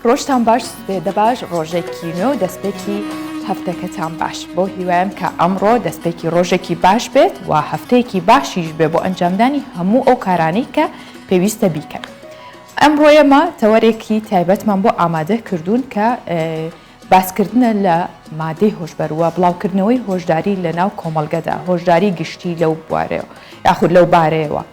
ڕۆژتان باش سپێدە باش ڕۆژێکی نوێ و دەستپێکی هەفتەکەتان باش بەو هیوایەم کە ئەمڕۆ دەستپێکی ڕۆژێکی باش بێت و هەفتەیەکی باشیش بێ بۆ ئەنجامدانی هەموو ئەو کارانەی کە پێویستە بیکەن. ئەمڕۆ ئێمە تەوەرێکی تایبەتمان بۆ ئامادە کردوون کە باسکردنە لە مادەی هۆشبەر و بڵاوکردنەوەی هۆشداری لە ناو کۆمەڵگەدا، هۆشداری گشتی لەو بوارەیەوە یاخود لەو بارەیەوە.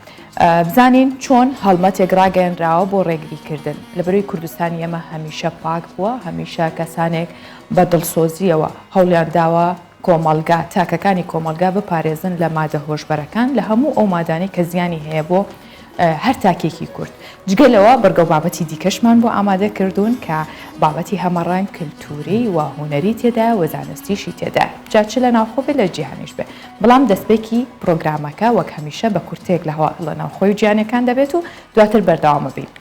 بزانین چۆن هەڵمەتێک ڕاگەیەنراوە بۆ ڕێگریکردن. لەبەرەی کوردستانی ئێمە هەمیشە پاک بووە، هەمیشە کەسانێک بە دڵسۆزییەوە هەوڵیان داوە کۆمەڵگا، تاکەکانی کۆمەڵگا بپارێزن لە مادە هۆشبەرەکان، لە هەموو ئەو مادانەی کە زیانی هەیە بۆ هەر تاکێکی کورد. جگە لەوە بڕگە و بابەتی دیکەشمان بۆ ئامادە کردوون کە بابەتی هەمەڕەنگ، کلتووری و هونەری تێدایە و زانستیشی تێدایە. جا چ لە ناوخۆ بێ لە جیهانیش بێ. بەڵام دەستپێکی پڕۆگرامەکە وەک هەمیشە بە کورتەیەک لە هەواڵە ناوخۆی و جیهانیەکان دەبێت و دواتر بەردەوام ئەبین.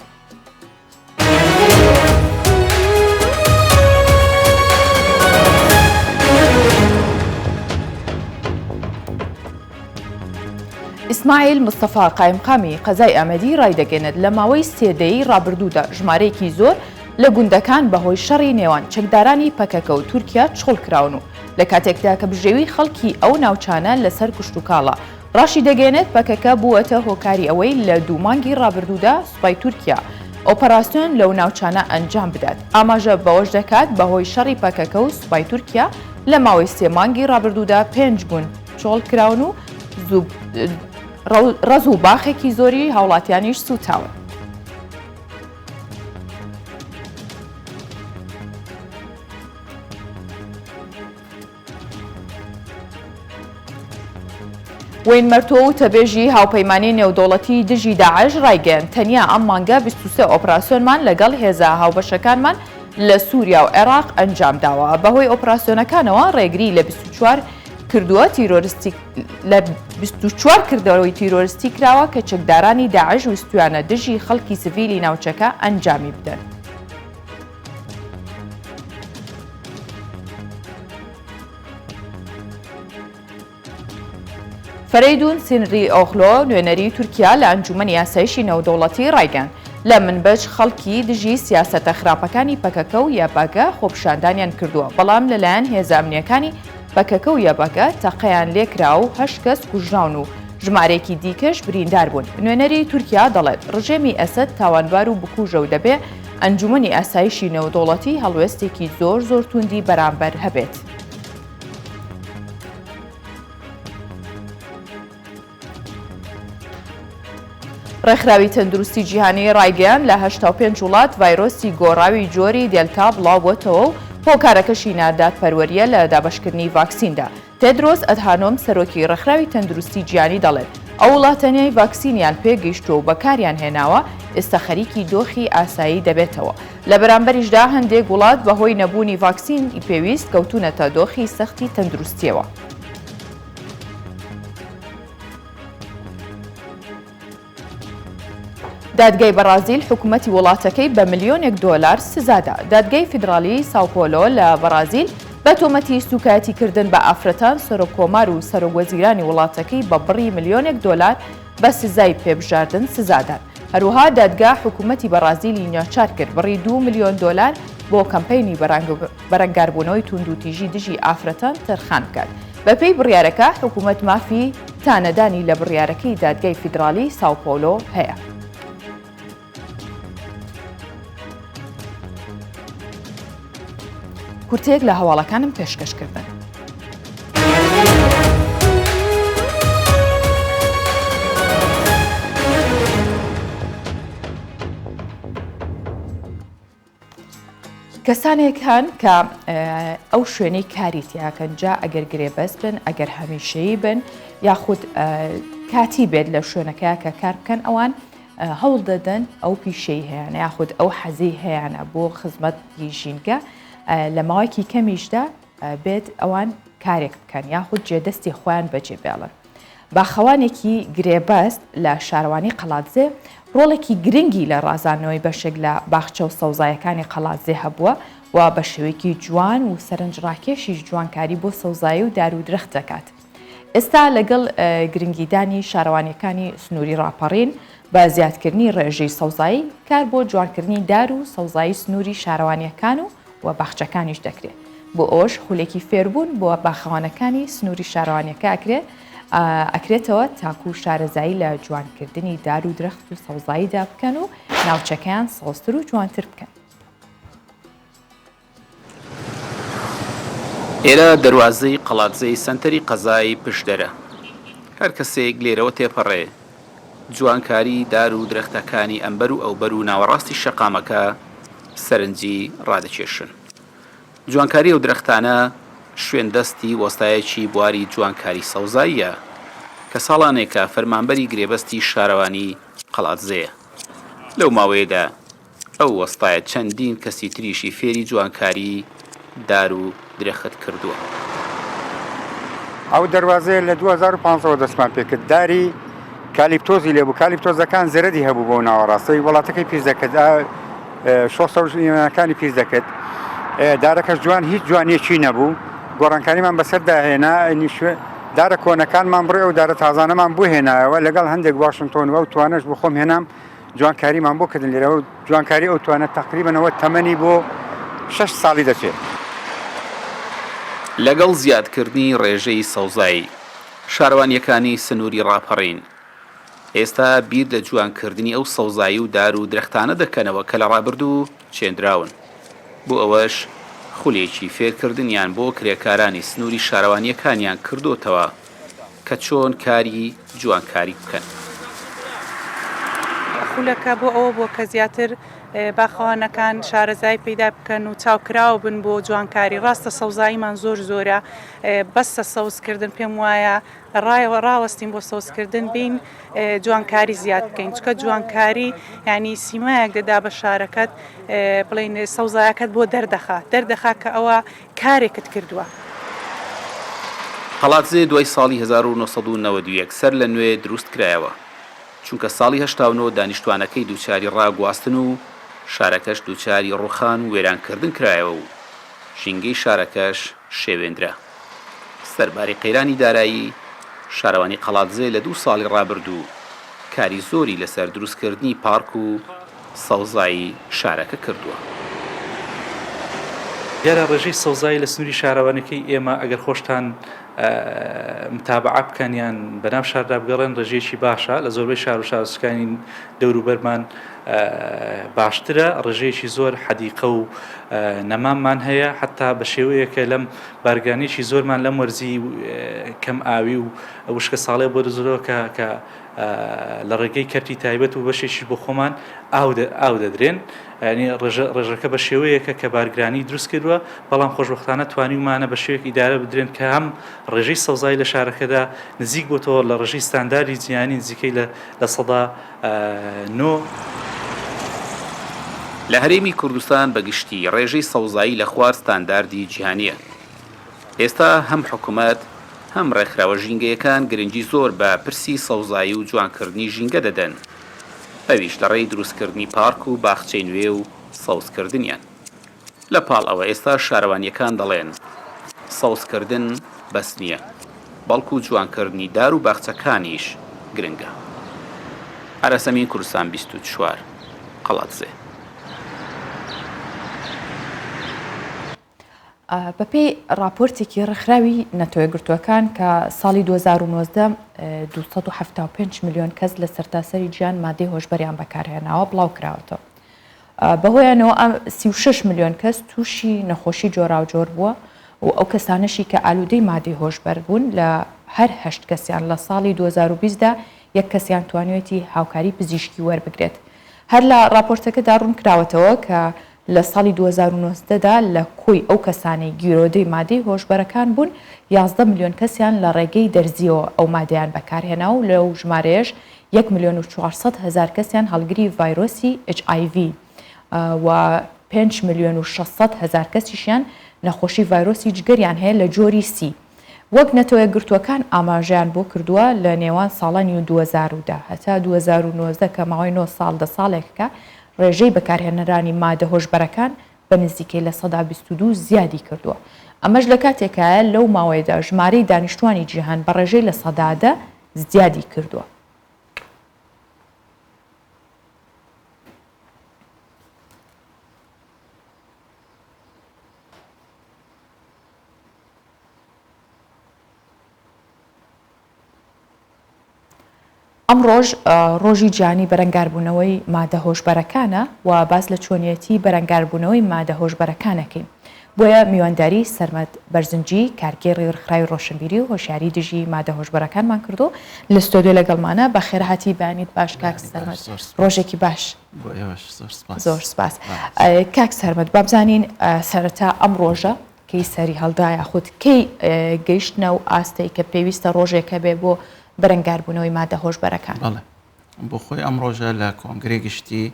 ئیسماعیل مستەفا قایمقامی قەزای ئامەدی ڕایدەگەێنێت لە ماوەی سێ دەیەی ڕابردوودا ژمارەیەکی زۆر لە گوندەکان بەهۆی شەڕی نێوان چەکدارانی پەکەکە و تورکیا چۆڵکراون و لە کاتێکدا کە بژێوی خەڵکی ئەو ناوچانە لەسەر کشتوکاڵە ڕاشیدەگەیەنێت، پەکەکە بووەتە هۆکاری ئەوەی لە دوو مانگی ڕابردوودا سوپای تورکیا ئۆپەراسیۆن لەو ناوچانە ئەنجام بدات. ئاماژە بەوەش دەکات، بەهۆی شەڕی پەکەکە و سوپای تورکیا لە ماوەی سێ مانگی ڕابردوودا پێنج گوند چۆڵکراون و ڕەز و باخێکی زۆری هاوڵاتیانیش سووتاون. وەین مەرتۆ وتەبێژی هاوپەیمانی نێودەوڵەتی دژی داعش ڕایگەیاند، تەنیا ئەم مانگە 23 ئۆپراسیۆنمان لەگەڵ هێزە هاوبەشەکانمان لە سووریا و عێراق ئەنجامداوە. بەهۆی ئۆپراسیۆنەکانەوە ڕێگری لە 24 کردووە تیرۆرستی لە 24 کردەوەی تیرۆرستی کراوە کە چەکدارانی داعش ویستویانە دژی خەڵکی سڤیلی ناوچەکە ئەنجامی بدەن. فەرەیدون سینری ئۆغلۆ، نوێنەری تورکیا لە ئەنجوومەنی ئاسایشی نێودەوڵەتی ڕایگەیاند، لە منبج خەڵکی دژی سیاسەتە خراپەکانی پەکەکە و یەپەگە خۆپیشاندانیان کردووە، بەڵام لەلایەن هێزە ئەمنییەکانی پەکەکە و یەپەگە تەقەیان لێکرا و هەشت کەس کوژراون و ژمارەیەکی دیکەش بریندار بوون. نوێنەری تورکیا دەڵێت، ڕژێمی ئەسەد تاوانبار و بکوژە و دەبێ ئەنجوومەنی ئاسایشی نێودەوڵەتی هەڵوێستێکی زۆر زۆر تووندی بەرامبەر هەبێت. ڕێکخراوی تەندروستی جیهانی ڕایگەیاند لە 85 وڵات ڤایرۆسی گۆڕاوی جۆری دێلتا بڵاوبۆتەوە و هۆکارەکەشی نادادپەروەرییە لە دابەشکردنی ڤاکسیندا. تێدرۆس ئەدهانۆم سەرۆکی ڕێکخراوی تەندروستی جیهانی دەڵێت، ئەو وڵاتانەی ڤاکسینیان پێگەیشتووە و بەکاریان هێناوە ئێستا خەریکی دۆخی ئاسایی دەبێتەوە، لە بەرامبەریشدا هەندێک وڵات بەهۆی نەبوونی ڤاکسینی پێویست کەوتوونەتە دۆخی سەختی تەندروستییەوە. دادگای بەڕازیل حکومەتی وڵاتەکەی بە ملیۆنێک دۆلار سزادا. دادگای فیدراڵی ساوپۆلۆ لە بەڕازیل بە تۆمەتی سوکایەتیکردن بە ئافرەتان سەرۆککۆمار و سەرۆکوەزیرانی وڵاتەکەی بە بڕی ملیۆنێک دۆلار بە سزای پێبژاردن سزادان. هەروەها دادگا حکومەتی بەڕازیلی ناچار کرد بڕی دوو ملیۆن دۆلار بۆ کەمپەینی بەرەنگاربوونەوەی توندوتیژی دژی ئافرەتان تەرخان بکات. بەپێی بڕیارەکە، حکومەت مافی تانەدانی لە بڕیارەکەی دادگای فیدراڵی ساوپۆلۆ هەیە. کورتەیەک لە هەواڵەکانم پێشکەش کردن. کەسانێک هەن کە ئەو شوێنەی کاری تیاکەن جا ئەگەر گرێبەست بن ئەگەر هەمیشەیی بن یاخود کاتی بێت لە شوێنەکە کە کار بکەن ئەوان هەوڵ دەدەن ئەو پیشەی هەیەە یاخود ئەو حەزی هەیەە بۆ خزمەتی ژینگە لە ماوەیەکی کەمیشدا بێت ئەوان کارێک بکەن یاخود جێدەستی خۆیان بەجێ بێڵن. باخەوانێکی گرێبەست لە شارەوانی قەڵادزێ ڕۆڵێکی گرنگی لە ڕازاندنەوەی بەشێک لە باخچە و سەوزایەکانی قەڵادزێ هەبووە و بە شێوەیەکی جوان و سەرنجڕاکێشیش جوانکاری بۆ سەوزایی و دار و درەخت دەکات. ئێستا لەگەڵ گرنگیدانی شارەوانییەکانی سنووری ڕاپەڕین بە زیادکردنی ڕێژەی سەوزایی کار بۆ جوانکردنی دار و سەوزایی سنووری شارەوانییەکان و و باخچەکانیش دەکرێت. بۆ ئەوەش خولێکی فێربوون بۆ باخەوانەکانی سنووری شارەوانییەکە ئەکرێت ئەکرێتەوە تاکوو شارەزایی لە جوانکردنی دار و درەخت و سەوزاییدا بکەن و ناوچەکەیان سەوزتر و جوانتر بکەن. ئێرە دەروازەی قەڵادزێی سەنتەری قەزای پشدەرە. هەر کەسێک لێرەوە تێپەڕێ، جوانکاری دار و درەختەکانی ئەمبەر و ئەوبەر و ناوەڕاستی شەقامەکە سەرنجی ڕادەکێشن. جوانکاری ئەو درەختانە شوێن دەستی وەستایەکی بواری جوانکاری سەوزاییە کە ساڵانێکە فەرمانبەری گرێبەستی شارەوانی قەڵادزێیە. لەو ماوەیەدا ئەو وەستایە چەندین کەسی تریشی فێری جوانکاریی دار و درەخت کردووە. ئەو دەروازەیە لە 2015 وە دەستمان پێکرد داری کالیپتۆزی لێبوو کالیپتۆزەکان زەرەدی هەبوو بۆ ناوەڕاستەی وڵاتەکەی پیس دەکرد شۆستە و ژنەکانی پیس دەکرد دارەکەش جوان هیچ جوانیەکی نەبوو گۆڕانکاریمان بەسەردا هێنا دارە کۆنەکانمان بڕێ و دارە تازانەمان بۆ هێنایەوە لەگەڵ هەندێک واشنتۆن و ئەو توانەش بۆ خۆم هێنام جوانکاریمان بۆ کردن لێرە و جوانکاری ئەو توانە تەقریبەن ئەوە تەمەنی بۆ شەش ساڵی دەچێت. لەگەڵ زیادکردنی ڕێژەی سەوزایی شارەوانییەکانی سنووری ڕاپەڕین، ئێستا بیر لە جوانکردنی ئەو سەوزایی و دار و درەختانە دەکەنەوە کە لە ڕابردوو چێندراون، بۆ ئەوەش خولێکی فێرکردنیان بۆ کرێکارانی سنووری شارەوانییەکانیان کردۆتەوە. کە چۆن کاری جوانکاری بکەن. خولەکە بۆ ئەوە بووە کە زیاتر باخەوانەکان شارەزایی پەیدا بکەن و چاوکراوە بن بۆ جوانکاری، ڕاستە سەوزاییمان زۆر زۆرە بەسە سەوزکردن پێم وایە ڕایەوە ڕاوەستین بۆ سەوزکردن بین جوانکاری زیاد بکەین چکە جوانکاری ینی سیمایەک دەدا بە شارەکەت بڵین سەوزایەکەت بۆ دەردەخا دەردەخا کە ئەوە کارێکت کردووە. قەڵادزێ دوای ساڵی 1991 سەر لە نوێ دروست کرایەوە، چونکە ساڵی 89 دانیشتوانەکەی دووچاری ڕاگواستن و شارەکەش دووچاری ڕوخان و وێرانکردن کرایەوە و ژینگەی شارەکەش شێوێندرا. سەرباری قەیرانی دارایی، شارەوانی قەڵادزێ لە دوو ساڵی ڕابردوو کاری زۆری لەسەر دروستکردنی پارک و سەوزایی شارەکە کردووە. دیارە ڕێژەی سەوزایی لە سنووری شارەوانیەکەی ئێمە ئەگەر خۆشتان متابعە بکەن یان بەناو شاردا بگەڕێن ڕێژەیەکی باشە لە زۆربەی شار و شارۆچکانی دەوروبەرمان باشترە ڕێژەیەکی زۆر حەدیقە و نەماممان هەیە حتا بە شێوەیەکە لەم بارگرانیی زۆرمان لەم وەرزی کەم ئاوی و وشکە ساڵێ بۆ دەزۆرەوە کە کە لە ڕێگەی کەرتی تایبەت و بەشێکیش بۆ خۆمان ئاو دەدرێن یعنی ڕێژەکە بە شێوەیەکە کە بارگرانی دروست کردووە بەڵام خۆشبەختانە توانیومانە بە شێوەیەک ئیدارە بدرێن کە هەم ڕێژەی سەوزایی لە شارەکەدا نزیک بۆتەوە لە ڕێژەی ستانداردی جیهانی نزیکەی 9%. لە هەرێمی کوردستان بە گشتی ڕێژەی سەوزایی لە خوار ستانداردی جیهانییە. ئێستا هەم حکومەت، هەم ڕێکخراوە ژینگەیەکان گرنگی زۆر بە پرسی سەوزایی و جوانکردنی ژینگە دەدەن، ئەویش لەڕێی دروستکردنی پارک و باخچەی نوێ و سەوزکردنیان. لە پاڵ ئەوە ئێستا شارەوانییەکان دەڵێن، سەوزکردن بەس نییە، بەڵکو جوانکردنی دار و باخچەکانیش گرنگە. ئاراس ئەمین، کوردستان 24، قەڵادزێ. بەپێی ڕاپۆرتێکی ڕێکخراوی نەتەوەیەکگرتووەکان کە ساڵی 2019 275 ملیۆن کەس لە سەرتاسەری جیهان مادەی هۆشبەریان بەکارهێناوە بڵاوکراوەتەوە. بەهۆیانەوە 36 ملیۆن کەس تووشی نەخۆشی جۆراوجۆر بووە و ئەو کەسانەشی کە ئالوودەی مادەی هۆشبەر بوون لە هەر هەشت کەسیان لە ساڵی 2020 دا یەک کەسیان توانیوێتی هاوکاری پزیشکی وەربگرێت. هەر لە ڕاپۆرتەکەدا ڕوونکراوەتەوە کە لە ساڵی 2019 دا لە کۆی ئەو کەسانەی گیرۆدەی مادەی هۆشبەرەکان بوون، 11 ملیۆن کەسیان لە ڕێگەی دەرزییەوە ئەو مادەیان بەکارهێنا و لەو ژمارەیەش یەک ملیۆن و 400 هەزار کەسیان هەڵگری ڤایرۆسی HIV و پێنج ملیۆن و 600 هەزار کەسیشیان نەخۆشی ڤایرۆسی جگەریان هەیە لە جۆری سی. وەک نەتەوەیەکگرتووەکان ئاماژەیان بۆ کردووە لە نێوان ساڵانی 2010 هەتا 2019 کە ماوەی نۆ ساڵ دە ساڵێکە ڕێژەی بەکارهێنەرانی مادە هۆشبەرەکان بە نزیکەی 22% زیادی کردووە ئەمەش لە کاتێکایە لەو ماوەیەدا ژمارەی دانیشتوانی جیهان بە ڕێژەی 10% زیادی کردووە. ئەمڕۆش ڕۆژی جیهانی بەرەنگاربوونەوەی مادە هۆشبەرەکانە و باس لە چۆنیەتی بەرەنگاربوونەوەی مادە هۆشبەرەکان ئەکەین. بۆیە میوانداری سەرمەد بەرزنجی کارگێڕی ڕێکخراوی ڕۆشنبیری و هۆشیاری دژی مادە هۆشبەرەکانمان کردو لە ستۆدیۆ لەگەڵمانە. بەخێرهاتی بەیانیت باش کاک سەرمەد. ڕۆژێکی باش. بۆ ئێوەش زۆر سپاس. زۆر سپاس. کاک سەرمەد بابزانین سەرەتا ئەم ڕۆژە کەی سەری هەڵدا یاخود کەی گەیشتنە ئەو ئاستەی کە پێویستە ڕۆژێک هەبێ بۆ بەرەنگاربوونەوەی مادە هۆشبەرەکان؟ بەڵێ بۆ خۆی ئەم ڕۆژە لە کۆنگرەی گشتی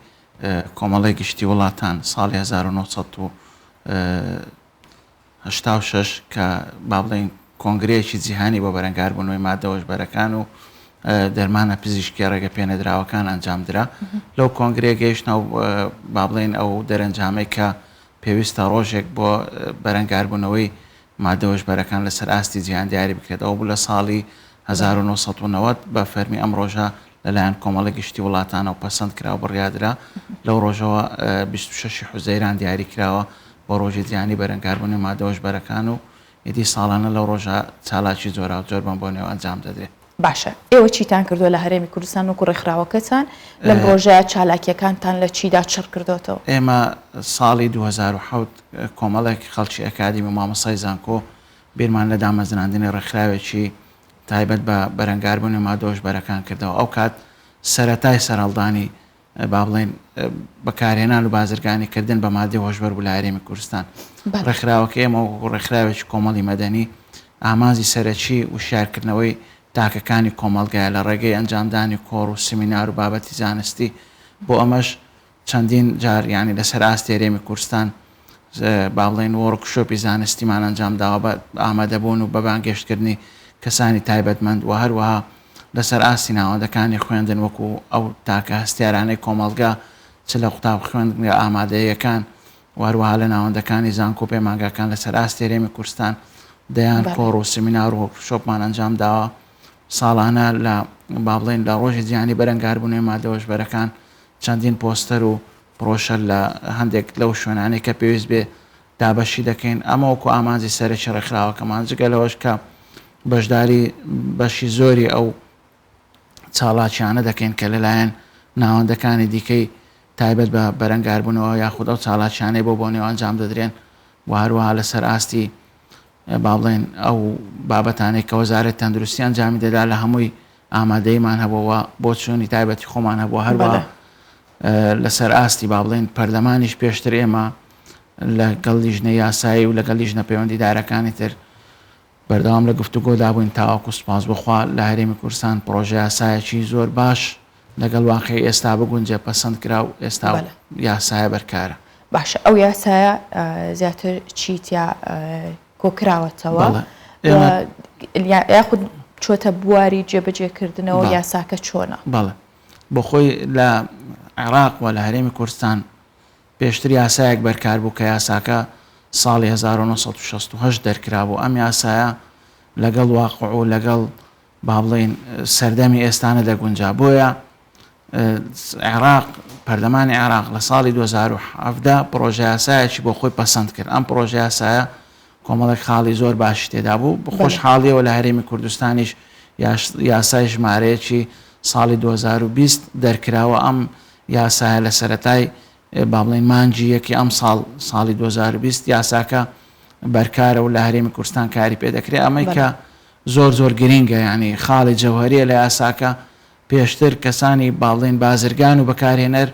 کۆمەڵەی گشتی وڵاتان ساڵی 1986 کە با بڵێین کۆنگرەیەکی جیهانی بۆ بەرەنگاربوونەوەی مادە هۆشبەرەکان و دەرمانە پزیشکیە ڕێگە پێنەدراوەکان ئەنجامدرا لەو کۆنگرەیە گەیشتنە با بڵێین ئەو دەرەنجامەی کە پێویستە ڕۆژێک بۆ بەرەنگاربوونەوەی مادە هۆشبەرەکان لەسەر ئاستی جیهان دیاری بکرێت، ئەوە بوو لە ساڵی 1990 بە فەرمی ئەم ڕۆژە لەلایەن کۆمەڵی گشتی وڵاتانەوە پەسەند کرا و بڕیاردرا، لەو ڕۆژەوە 26 ی حوزەیران دیاری کراوە بۆ ڕۆژی جیهانی بەرەنگاربوونەوەی مادە هۆشبەرەکان و ئیدی ساڵانە لەو ڕۆژە چالاکی جۆراوجۆر بەم بۆنەیەوە ئەنجام دەدرێت. باشە ئێوە چیتان کردووە لە هەرێمی کوردستان وەکو ڕێکخراوەکەتان لەم ڕۆژە چالاکیەکانتان لە چیدا چڕ کردۆتەوە؟ ئێمە ساڵی 2007 کۆمەڵێک خەڵکی ئەکادیمی و مامۆستای زانکۆ بیرمان لە دامەزراندنی ڕێکخراوێکی تایبەت بە بەرەنگاربوونی مادە هۆشبەرەکان کردەوە ئەو کات سەرەتای سەرهەڵدانی با بڵێین بەکارهێنان و بازرگانی کردن بە مادەی هۆشبەر بوو لە هەرێمی کوردستان. ڕێکخراوەکەی ئێمە وەکو ڕێکخراوێکی کۆمەڵی مەدەنی ئامانجی سەرەکی وشیارکردنەوەی تاکەکانی کۆمەڵگایە لە ڕێگەی ئەنجامدانی کۆڕ و سمینار و بابەتی زانستی بۆ ئەمەش چەندین جار یانی لەسەر ئاستی هەرێمی کوردستان با بڵێین وۆرکشۆپی زانستیمان ئەنجام داوە بە ئامادەبوون و بە بانگهێشتکردنی کەسانی تایبەتمەند و هەروەها لەسەر ئاستی ناوەندەکانی خوێندن وەکو ئەو تاکە هەستیارانەی کۆمەڵگا چ لە قوتاب خوێندنگە ئامادەییەکان و هەروەها لە ناوەندەکانی زانکۆ و پەیمانگاکان لەسەر ئاستی هەرێمی کوردستان دەیان کۆڕ و سمینار و وۆرکشۆپمان ئەنجام داوە ساڵانە لە با بڵێین لە ڕۆژی جیهانی بەرەنگاربوونەوەی مادە هۆشبەرەکان چەندین پۆستەر و پرۆشەر لە هەندێک لەو شوێنانەی کە پێویست بێ دابەشی دەکەین، ئەمە وەکو ئامانجی سەرەکی ڕێکخراوەکەمان، جگە لەوەش کە بەشداری بەشی زۆری ئەو چاڵاکیانە دەکەین کە لەلایەن ناوەندەکانی دیکەی تایبەت بە بەرەنگاربوونەوە یاخود ئەو چالاکیانەی بۆ بۆنەوە ئەنجام دەدرێن و هەروەها لەسەر ئاستی با بڵێن ئەو بابەتانەی کە وەزارەت تەندروستی ئەنجامی دەدا لە هەمووی ئامادەیمان هەبووە و بۆچوونی تایبەتی خۆمان هەبووە هەروە لەسەر ئاستی با بڵێن پەرلەمانیش پێشتر ئێمە لەگەڵ لیژنە یاسایی و لەگەڵ لیژنە پەیوەندیدارەکانی تر بەردەوام لە گفتوگۆدا بووین تاوەکو سوپاس بۆ خوا لە هەرێمی کوردستان پڕۆژە یاسایەکی زۆر باش لەگەڵ واقعی ئێستا بگونجێ پەسەند کرا و ئێستا یاسایە بەرکارە. باشە ئەو یاسایە زیاتر چی تیا کۆکراوەتەوە یاخود چۆتە بواری جێبەجێکردنەوە یاساکە چۆنە؟ بەڵێ بۆ خۆی لە عێراق و لە هەرێمی کوردستان پێشتر یاسایەک بەرکار بوو کە یاساکە ساڵی 1968 دەرکرابوو ئەم یاسایە لەگەڵ واقع و لەگەڵ با بڵێین سەردەمی ئێستا نەدەگونجا بۆیە عێراق پەرلەمانی عێراق لە ساڵی 2017 پڕۆژەیاسایەکی بۆ خۆی پەسەند کرد ئەم پڕۆژەیاسایە کۆمەڵێک خاڵی زۆر باشی تێدا بوو بە خۆشحاڵیەوە لە هەرێمی کوردستانیش یاسای ژمارەیەکی ساڵی 2020 دەرکراوە ئەم یاسایە لە سەرەتای با بڵێین مانگی یەکی ئەم ساڵ ساڵی 2020 یاساکە بەرکارە و لە هەرێمی کوردستان کاری پێ دەکرێت ئەمەی کە زۆر زۆر گرینگە یانی خاڵی جەوهەریە لە یاساکە پێشتر کەسانی باڵین بازرگان و بەکارهێنەر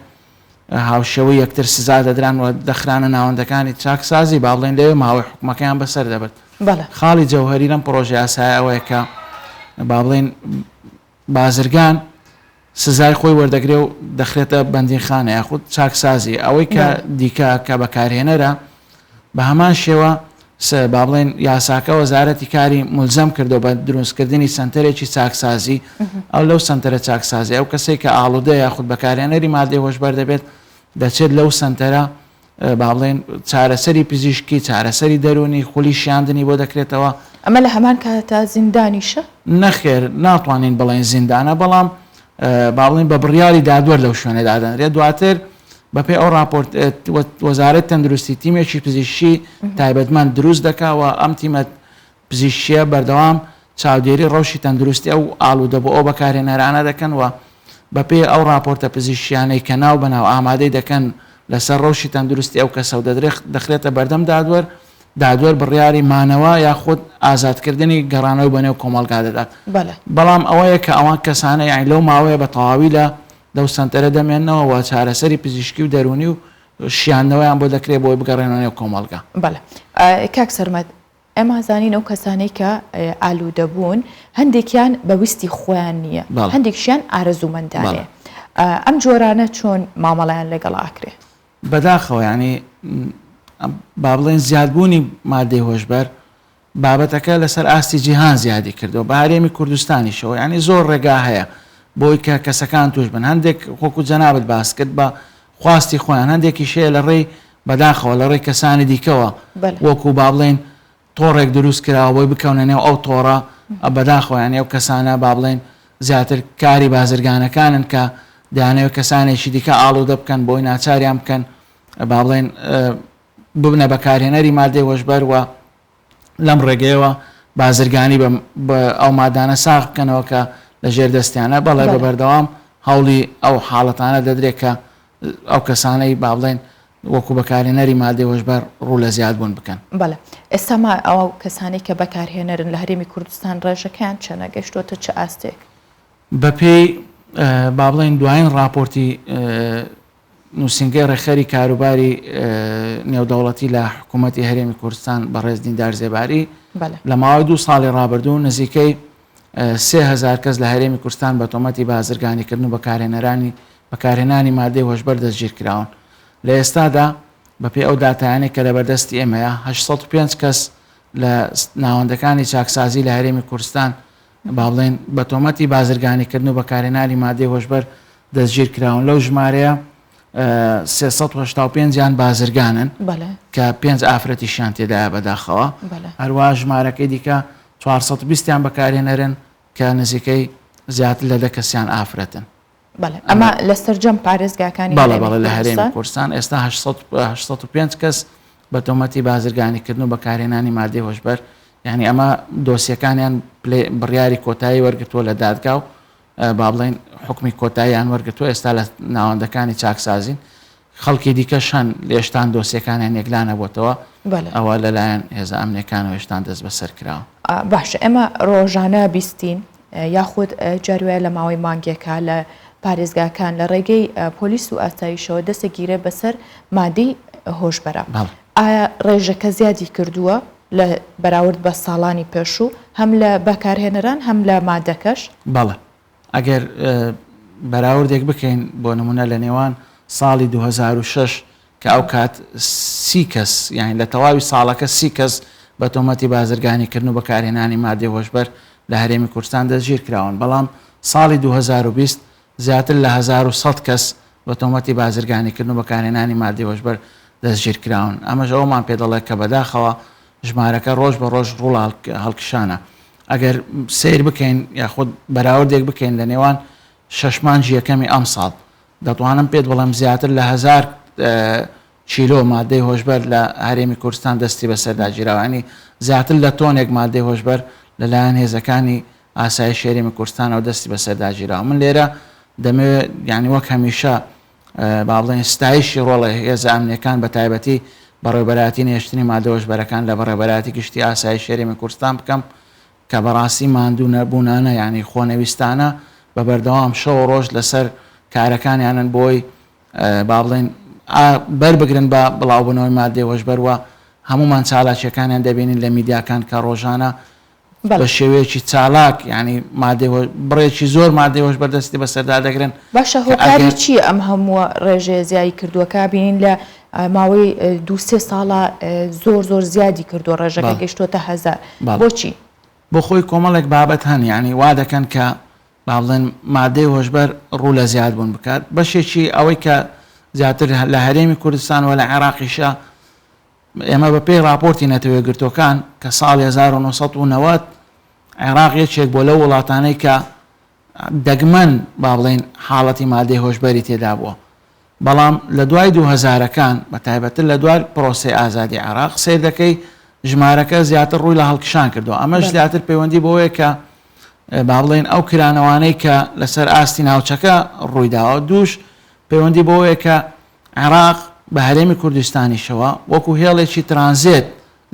هاوشێوەی یەکتر سزا دەدران و دەخرانە ناوەندەکانی چاکسازی با بڵێن لەوێ ماوەی حکومەکەیان بەسەر دەبرد خاڵی جەوهەری لەم پڕۆژە یاسایە ئەوەیە کە با بڵێن بازرگان سزای خۆی وەردەگرێ و دەخرێتە بەندینخانە یاخود چاکسازی، ئەوەی کە دیکە کە بەکارهێنەرە بە هەمان شێوە با بڵێین یاساکە وەزارەتی کاری مولزەم کردووە بە دروستکردنی سەنتەرێکی چاکسازی ئەو لەو سەنتەرە چاکسازی ئەو کەسێک کە ئاڵودە یاخود بەکارهێنەری مادەی هۆشبەر دەبێت دەچێت لەو سەنتەرە با بڵێین چارەسەری پزیشکی، چارەسەری دەروونی، خولی شیاندنی بۆ دەکرێتەوە. ئەمە لە هەمان کاتدا زیندانیشە؟ نەخێر ناتوانین بڵێین زیندانە، بەڵام با بڵێین بە بڕیاری دادوەر لەو شوێنە دادەنرێت، دواتر بەپێی ئەو ڕاپۆرت وەزارەتی تەندروستی تیمێکی پزیشکی تایبەتمەند دروست دەکا و ئەم تیمە پزیشکییە بەردەوام. چاودێری ڕەوشی تەندروستی ئەو ئالوودەبوو ئەو بەکارهێنەرانە دەکەن و بەپێی ئەو ڕاپۆرتە پزیشکیانەی کە ناو بەناو ئامادەی دەکەن لەسەر ڕەوشی تەندروستی ئەو کەسە و دەخرێتە بەردەم دادوەر، دادوەر بڕیاری مانەوە یاخود ئازادکردنی گەڕانەوەی بۆ نێو کۆمەڵگا دەدات. بەڵام ئەوەیە کە ئەوان کەسانە یانی لەو ماوەیە بە تەواوی لە لەو سەنتەرە دەمێننەوە و چارەسەری پزیشکی و دەروونی و شیاندنەوەیان بۆ دەکرێت بۆی بگەڕێنەوە نێو کۆمەڵگا. بەڵێ کاک سەرمەد ئێمە زانین ئەو کەسانەی کە ئالوودەبوون هەندێکیان بە ویستی خۆیان نییە هەندێکشیان ئارەزوومەندانەیە ئەم جۆرانە چۆن مامەڵەیان لەگەڵ ئاکرێ؟ بەداخەوە یانی با بڵێن زیادبوونی مادەی هۆشبەر بابەتەکە لەسەر ئاستی جیهان زیادی کردەوە بە هەرێمی کوردستانیشەوە یانی زۆر ڕێگا هەیە بۆی کە کەسەکان توش بن هەندێک وەکو جەنابت باس کرد بە خواستی خۆیان هەندێکیش هەیە لە ڕێی بەداخەوە لە ڕێی کەسانی دیکەوە وەکو با بڵێین تۆڕێک دروست کراوە بۆی بکەونە نێو ئەو تۆڕە بەداخەوە یانی ئەو کەسانە با بڵێین زیاتر کاری بازرگانەکانن کە دەیانەوێت کەسانێکی دیکە ئاڵوودە بکەن بۆی ناچاریان بکەن با بڵێین ببنە بەکارهێنەری مادەی هۆشبەر و لەم ڕێگەیەوە بازرگانی بە ئەو مادانە ساغ بکەنەوە کە لە ژێر دەستیانە، بەڵێ بە بەردەوام هەوڵی ئەو حاڵەتانە دەدرێت کە ئەو کەسانەی با بڵێن وەکو بەکارهێنەری مادەی هۆشبەر ڕوو لە زیادبوون بکەن. بەڵێ ئێستا ما ئەو کەسانەی کە بەکارهێنەرن لە هەرێمی کوردستان ڕێژەکەیان چەنە گەشتۆتە چ ئاستێک؟ بەپێی با بڵێین دوایین ڕاپۆرتی نووسینگەی ڕێکخەری کاروباری نێودەوڵەتی لە حکوومەتی هەرێمی کوردستان بەڕێز دیندار زێباری لە ماوەی دوو ساڵی ڕابردوو نزیکەی 3000 کەس لە هەرێمی کوردستان بە تۆمەتی بازرگانیکردن و بەکارهێنەرانی بەکارهێنانی مادەی هۆشبەر دەستگیرکراون. لە ئێستادا بەپێی ئەو داتایانەی کە لەبەردەستی ئێمەیە 805 کەس لە ناوەندەکانی چاکسازی لە هەرێمی کوردستان با بڵێین بە تۆمەتی بازرگانیکردن و بەکارهێنانی مادەی هۆشبەر دەستگیرکراون، لەو ژمارەیە 385 یان بازرگانن کە پێنج ئافرەتیشیان تێدایە بەداخەوە، هەروەها ژمارەکەی دیکە 420 یان بەکارهێنەرن کە نزیکەی زیاتر لە دە کەسیان ئافرەتن. بەڵێ ئەمە لە سەرجەم پارێزگاکانی بەڵێ بەڵێ لە هەرێمی کوردستان ئێستا 805 کەس بە تۆمەتی بازرگانیکردن و بەکارهێنانی مادەی هۆشبەر یعنی ئەمە دۆسیەکانیان بڕیاری کۆتایی وەرگتووە لە دادگا و با بڵێن حکمی کۆتاییان وەرگتووە ئێستا لە ناوەندەکانی چاکسازین خەڵکی دیکەش هەن لێشتان دۆسیەکانیان یەکلا نەبووەتەوە، ئەوە لەلایەن هێزە ئەمنیەکانەوە هێشتان دەستبەسەر کراوە. باشە ئێمە ڕۆژانە بیستین یاخود جاری وایە لە ماوەی مانگێکا لە پارێزگاکان لە ڕێگەی پۆلیس و ئاسایشەوە دەسەگیرێ بەسەر مادەی هۆشبەرە ئایا ڕێژەکە زیادی کردووە لە بەراورد بە ساڵانی پێشوو هەم لە بەکارهێنەران هەم لە مادەکەش؟ بەڵێ ئەگەر بەراوردێک بکەین بۆ نمونە لە نێوان ساڵی 2006 کە ئەو کات سی کەس یانی لە تەواوی ساڵەکە سی کەس بە تۆمەتی بازرگانیکردن و بەکارهێنانی مادەی هۆشبەر لە هەرێمی کوردستان دەستگیرکراون بەڵام ساڵی 2020 زیاتر لە 1100 کەس بە تۆمەتی بازرگانیکردن و بەکارهێنانی مادەی هۆشبەر دەستگیرکراون ئەمەش ئەوەمان پێدەڵێت کە بەداخەوە ژمارەکە ڕۆژ بە ڕۆژ ڕوو لە هەڵکشانە. ئەگەر سەیر بکەین یاخود بەراوردێک بکەین لە نێوان شەش مانگی یەکەمی ئەمساڵ دەتوانم پێت بڵێم زیاتر لە هەزار کیلۆ مادەی هۆشبەر لە هەرێمی کوردستان دەستی بەسەردا گیراوە یانی زیاتر لە تۆنێک مادەی هۆشبەر لەلایەن هێزەکانی ئاسایشی هەرێمی کوردستانەوە دەستی بەسەردا گیراوە من لێرە دەمەوێت یانی وەک هەمیشە با بڵێین ستایشی ڕۆڵی هێزە ئەمنییەکان بە تایبەتی بەڕێوەبەرایەتی نەهێشتنی مادە هۆشبەرەکان لە بەڕێوەبەرایەتی گشتی ئاسایشی هەرێمی کوردستان بکەم کە بەڕاستی ماندوو نەبوونانە یانی خۆنەویستانە بە بەردەوام شەو و ڕۆژ لەسەر کارەکانیانن بۆی با بڵێین بەر بگرن بە بڵاوبوونەوەی مادەی هۆشبەر و هەموومان چالاکییەکانیان دەبینین لە میدیاکان کە ڕۆژانە بە شێوەیەکی چالاک یانی مادەی بڕێکی زۆر مادەی هۆشبەر دەستی بەسەردا دەگرن. باشە هۆکاری چییە ئەم هەمووە ڕێژەیە زیای کردووە کە بینین لە ماوەی دوو سێ ساڵە زۆر زۆر زیادی کردووە ڕێژەکە گەیشتۆتە هەزار بۆچی؟ بۆ خۆی کۆمەڵێک بابەت هەن یانی وا دەکەن کە با بڵێن مادەی هۆشبەر ڕوو لە زیاد بوون بکات بەشێکی ئەوەی کە زیاتر لە هەرێمی کوردستان و لە عێراقیشە ئێمە بە پێی ڕاپۆرتی نەتەوە یەکگرتووەکان کە ساڵی 1990 عێراق یەکێک بووە لەو وڵاتانەی کە دەگمەن با بڵێین حاڵەتی مادەی هۆشبەری تێدا بووە بەڵام لە دوای دوو هەزارەکان بە تایبەتتر لە دوای پرۆسەی ئازادی عێراق سەیر دەکەی ژمارەکە زیاتر ڕووی لە هەڵکشان کردووە ئەمەش زیاتر پەیوەندی بەوەیە کە با بڵێین ئەو کرانەوانەی کە لەسەر ئاستی ناوچەکە ڕوویداوە دووش پەیوەندی بەوەیە کە عێراق بە هەرێمی کوردستانیشەوە وەکو هێڵێکی ترانزێت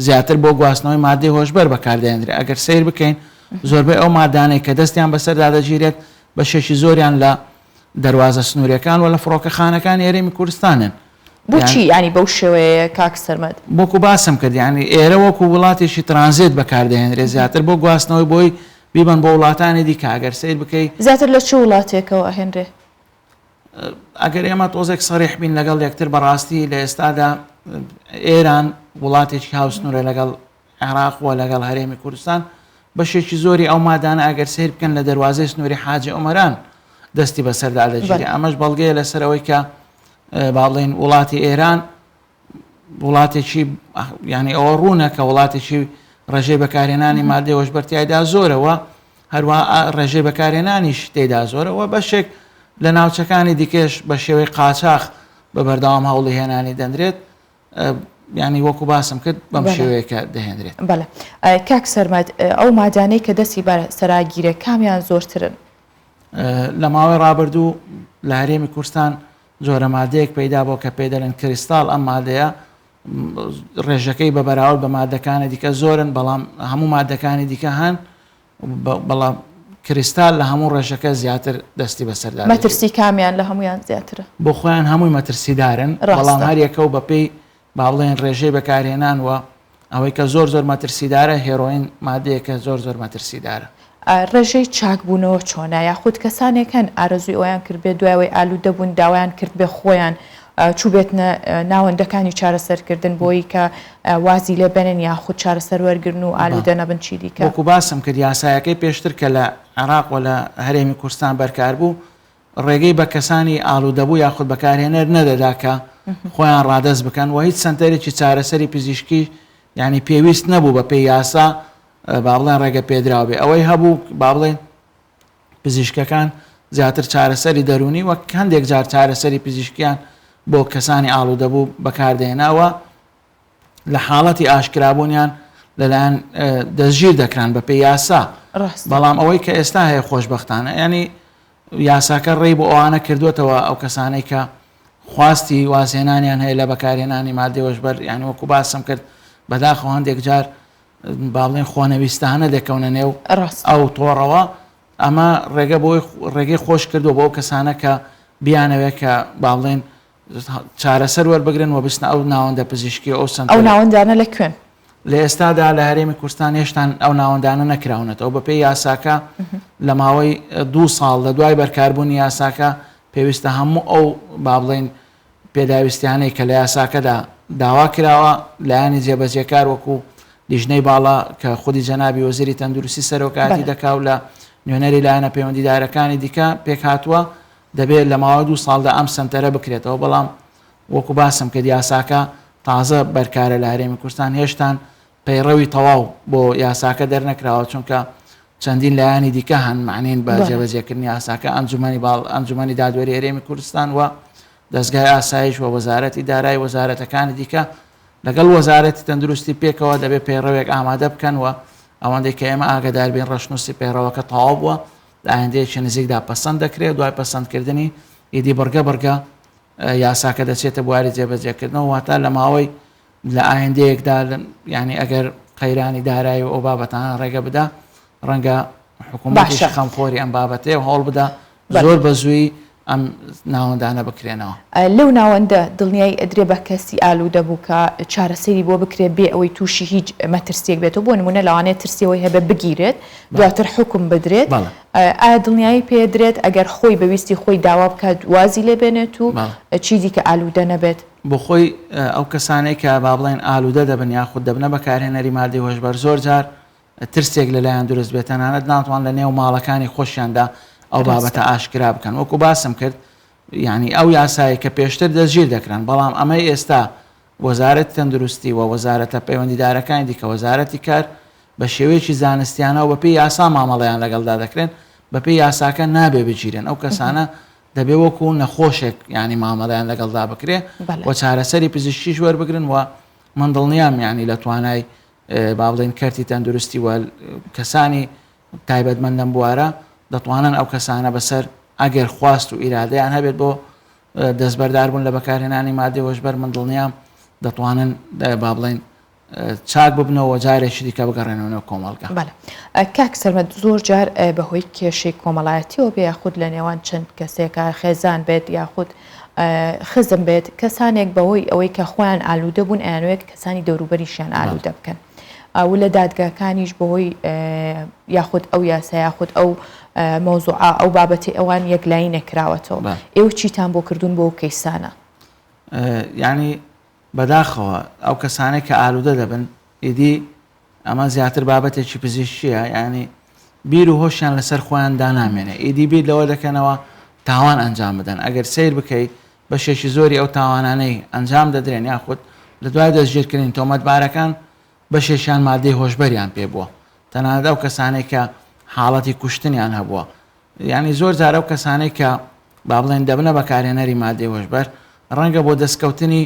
زیاتر بۆ گواستنەوەی مادەی هۆشبەر بەکاردەهێندرێت ئەگەر سەیر بکەین زۆربەی ئەو مادانەی کە دەستیان بەسەردا دەگیرێت بەشێکی زۆریان لە دەروازە سنووریەکان و لە فڕۆکەخانەکانی هەرێمی کوردستانن. بۆچی یانی بەو شێوەیەیە کاک سەرمەد؟ وەکو باسم کرد یانی ئێرە وەکو وڵاتێکی ترانزێت بەکاردەهێنرێت زیاتر بۆ گواستنەوەی بۆی بیبەن بۆ وڵاتانی دیکە ئەگەر سەیر بکەی. زیاتر لە چ وڵاتێکەوە ئەهێنرێ؟ ئەگەر ئێمە تۆزێک سەریح بین لەگەڵ یەکتر بەڕاستی لە ئێستادا ئێران وڵاتێکی هاوسنوورە لەگەڵ عێراق و لەگەڵ هەرێمی کوردستان بەشێکی زۆری ئەو مادانە ئەگەر سەیر بکەن لە دەروازەی سنووری حاجی ئۆمەران دەستی بەسەردا دەگیرێ ئەمەش بەڵگەیە لەسەر ئەوەی کە با بڵێین وڵاتی ئێران وڵاتێکی یعنی ئەوە ڕوونە کە وڵاتێکی ڕێژەی بەکارهێنانی مادەی هۆشبەر تیایدا زۆرەوە هەروە ڕێژەی بەکارهێنانیش تێدا زۆرەوە بەشێک لە ناوچەکانی دیکەش بە شێوەی قاچاخ بە بەردەوام هەوڵی هێنانی دەندرێت یانی وەکو باسم کرد بەم شێوەیە کە دەهێنرێت. بەڵێ کاک سەرمەد ئەو مادانەی کە دەستی بە سەرا گیرێ کامیان زۆرترن؟ لە ماوەی ڕابردوو لە هەرێمی کوردستان جۆرە مادەیەک پەیدا بۆ کە پێی دەڵێن کریستاڵ ئەم مادەیە ڕێژەکەی بە بەراورد بە مادەکانی دیکە زۆرن بەڵام هەموو مادەکانی دیکە هەن بەڵام کریستال لە هەموو ڕێژەکە زیاتر دەستی بەسەردا دەگرێت. مەترسی کامیان لە هەموویان زیاترە؟ بۆ خۆیان هەمووی مەترسیدارن، بەڵام ڕاستە. هەریەکە و بەپێی با بڵێین ڕێژەی بەکارهێنان و ئەوەی کە زۆر زۆر مەترسیدارە هێرۆین مادەیەکە زۆر زۆر مەترسیدارە. ڕێژەی چاکبوونەوە چۆنە؟ یاخود کەسانێک هەن ئارەزووی ئەوەیان کردبێت دوای ئەوەی ئالوودە بوون داوایان کردبێت خۆیان چووبێتنە ناوەندەکانی چارەسەرکردن بۆی کە وازی لێ بێنن یاخود چارەسەر وەرگرن و ئالوودە نەبن چی دیکە؟ وەکو باسم کرد یاسایەکەی پێشتر کە لە عێراق و لە هەرێمی کوردستان بەرکار بوو ڕێگەی بە کەسانی ئالوودەبوو یاخود بەکارهێنەر نەدەدا کە خۆیان ڕادەست بکەن و هیچ سەنتەرێکی چارەسەری پزیشکی یانی پێویست نەبوو بە پێی یاسا با بڵێن ڕێگە پێدراو بێ ئەوەی هەبوو با بڵێن پزیشکەکان زیاتر چارەسەری دەروونی وەک هەندێک جار چارەسەری پزیشکیان بۆ کەسانی ئاڵوودەبوو بەکاردەهێنا و لە حاڵەتی ئاشکرابوونیان لەلایەن دەستگیر دەکران بەپێی یاسا بەڵام ئەوەی کە ئێستا هەیە خۆشبەختانە ینی یاساکە ڕێی بۆ ئەوانە کردوێتەوە ئەو کەسانەی کە خواستی وازهێنانیان هەیە لە بەکارهێنانی مادەی هۆشبەر یانی وەکو باسم کرد بەداخەوە هەندێک جار با بڵێن خۆنەویستانە دەکەونە نێو ئەو تۆڕەوە ئەمە ڕێگە بۆی ڕێگەی خۆش کردو بۆ کەسانە کە بیانەوێت کە با بڵێن چارەسەر وەربگرن و بچنە ئەو ناوەندە پزیشکی ئەو سەنتەر ئەو ناوەندانە لە کوێن؟ لە ئێستادا لە هەرێمی کوردستان هێشتان ئەو ناوەندانە نەکراونەتەوە بەپێی یاساکە لە ماوەی دوو ساڵ لە دوای بەرکاربوونی یاساکە پێویستە هەموو ئەو با بڵێین پێداویستیانەی کە لە یاساکەدا داوا کراوە لایەنی جێبەجێکار وەکو لیژنەی باڵا کە خودی جەنابی وەزیری تەندروستی سەرۆکایەتی دەکا و لە نوێنەری لایەنە پەیوەندیدارەکانی دیکە پێکهاتووە دەبێت لە ماوەی دوو ساڵدا ئەم سەنتەرە بکرێتەوە بەڵام وەکو باسم کرد یاساکە تازە بەرکارە لە هەرێمی کوردستان هێشتان پەیڕەوی تەواو بۆ یاساکە دەرنەکراوە چونکە چەندین لایەنی دیکە هەن مەعنین بە جێبەجێکردنی یاساکە، ئەنجومەنی باڵ، ئەنجومەنی دادوەری هەرێمی کوردستان و دەزگای ئاسایش و وەزارەتی دارایی وەزارەتەکانی دیکە لەگەڵ وەزارەتی تەندروستی پێکەوە دەبێت پەیڕەوێک ئامادە بکەن و ئەوەندەی کە ئێمە ئاگادار بین ڕەشنووسی پەیڕەوەکە تەواو بووە لە ئایندەیەکی نزیکدا پەسەند دەکرێت دوای پەسەندکردنی ئیدی بڕگە بڕگە یاساکە دەچێتە بواری جێبەجێکردنەوە واتە لە ماوەی لە ئایندەیەکدا یانی ئەگەر قەیرانی دارایی و ئەو بابەتانە ڕێگە بدا ڕەنگە حکوومەتیش باشە. خەمخۆری ئەم بابەتەیە و هەوڵ بدا بەڵێ. زۆر بە زوویی ئەم ناوەندانە بکرێنەوە. لەو ناوەندە دڵنیایی ئەدرێ بە کەسی ئالوودە بوو کە چارەسەری بۆ بکرێ بێ ئەوەی تووشی هیچ مەترسییەک بێتەوە بۆ نموونە لەوانەیە ترسی ئەوەی هەبێ بگیرێت دواتر حوکم بدرێت بەڵێ. ئایا دڵنیایی پێ ئەدرێت ئەگەر خۆی بە ویستی خۆی داوا بکات وازی لێ بێنێت و بەڵێ. چیدیکە ئالوودە نەبێت؟ بۆ خۆی ئەو کەسانەی کە با بڵێین ئالوودە دەبن یاخود دەبنە بەکارهێنەری مادەی هۆشبەر زۆر جار ترسێک لەلایان دروست بێت تەنانەت ناتوان لە نێو ماڵەکانی خۆشیاندا ئەو بابەتە ئاشکرا بکەن وەکو باسم کرد یعنی ئەو یاسایی کە پێشتر دەستگیر دەکران بەڵام ئەمەی ئێستا وەزارەتی تەندروستی و وەزارەتە پەیوەندیدارەکانی دیکە وەزارەتی کار بە شێوەیەکی زانستیانە و بەپێی یاسا مامەڵەیان لەگەڵدا دەکرێن بەپێی یاساکە نابێ بگیرێن ئەو کەسانە دەبێ وەکو نەخۆشێک یانی مامەڵەیان لەگەڵدا بکرێ و چارەسەری پزیشکیش وەربگرن و من دڵنیام یانی لە توانای با بڵێین کەرتی تەندروستی و کەسانی تایبەتمەند لەم بوارە دەتوانن ئەو کەسانە بەسەر ئەگەر خواست و ئیرادەیان هەبێت بۆ دەستبەردار بوون لە بەکارهێنانی مادەی هۆشبەر من دڵنیام دەتوانن با بڵێین چاک ببنەوە جارێکی دیکە بگەڕێنەوە نێو کۆمەڵگە. بەڵێ کاک سەرمەد زۆر جار بەهۆی کێشەی کۆمەڵایەتیەوە بێ یاخود لە نێوان چەند کەسێکە خێزان بێت یاخود خزم بێت کەسانێک بەهۆی ئەوەی کە خۆیان ئالوودە بوون ئەیانوێت کەسانی دەوروبەریشیان ئالوودە بکەن و لە دادگاکانیش بەهۆی یاخود ئەو یاسا یاخود ئەو مەوزوعە ئەو بابەتی ئەوان یەکلایی نەکراوەتەوە ئێوە چیتان بۆ کردوون بۆ کەیسانە؟ یعنی بەداخەوە ئەو کەسانەی کە ئالوودە دەبن ئیدی ئەمە زیاتر بابەتێکی پزیشکییە یانی بیر و هۆشیان لەسەر خۆیان دانامێنێ ئیدی بیر لەوە دەکەنەوە تاوان ئەنجام بدەن ئەگەر سەیر بکەی بەشێکی زۆری ئەو تاوانانەی ئەنجام دەدرێن یاخود لە دوای دەستگیرکردنی تۆمەتبارەکان بەشێکیان مادەی هۆشبەریان پێ بووە تەنانەت ئەو کەسانەی کە حاڵەتی کوشتنیان هەبووە یانی زۆر جار ئەو کەسانەی کە با بڵێن دەبنە بەکارهێنەری مادەی هۆشبەر ڕەنگە بۆ دەستکەوتنی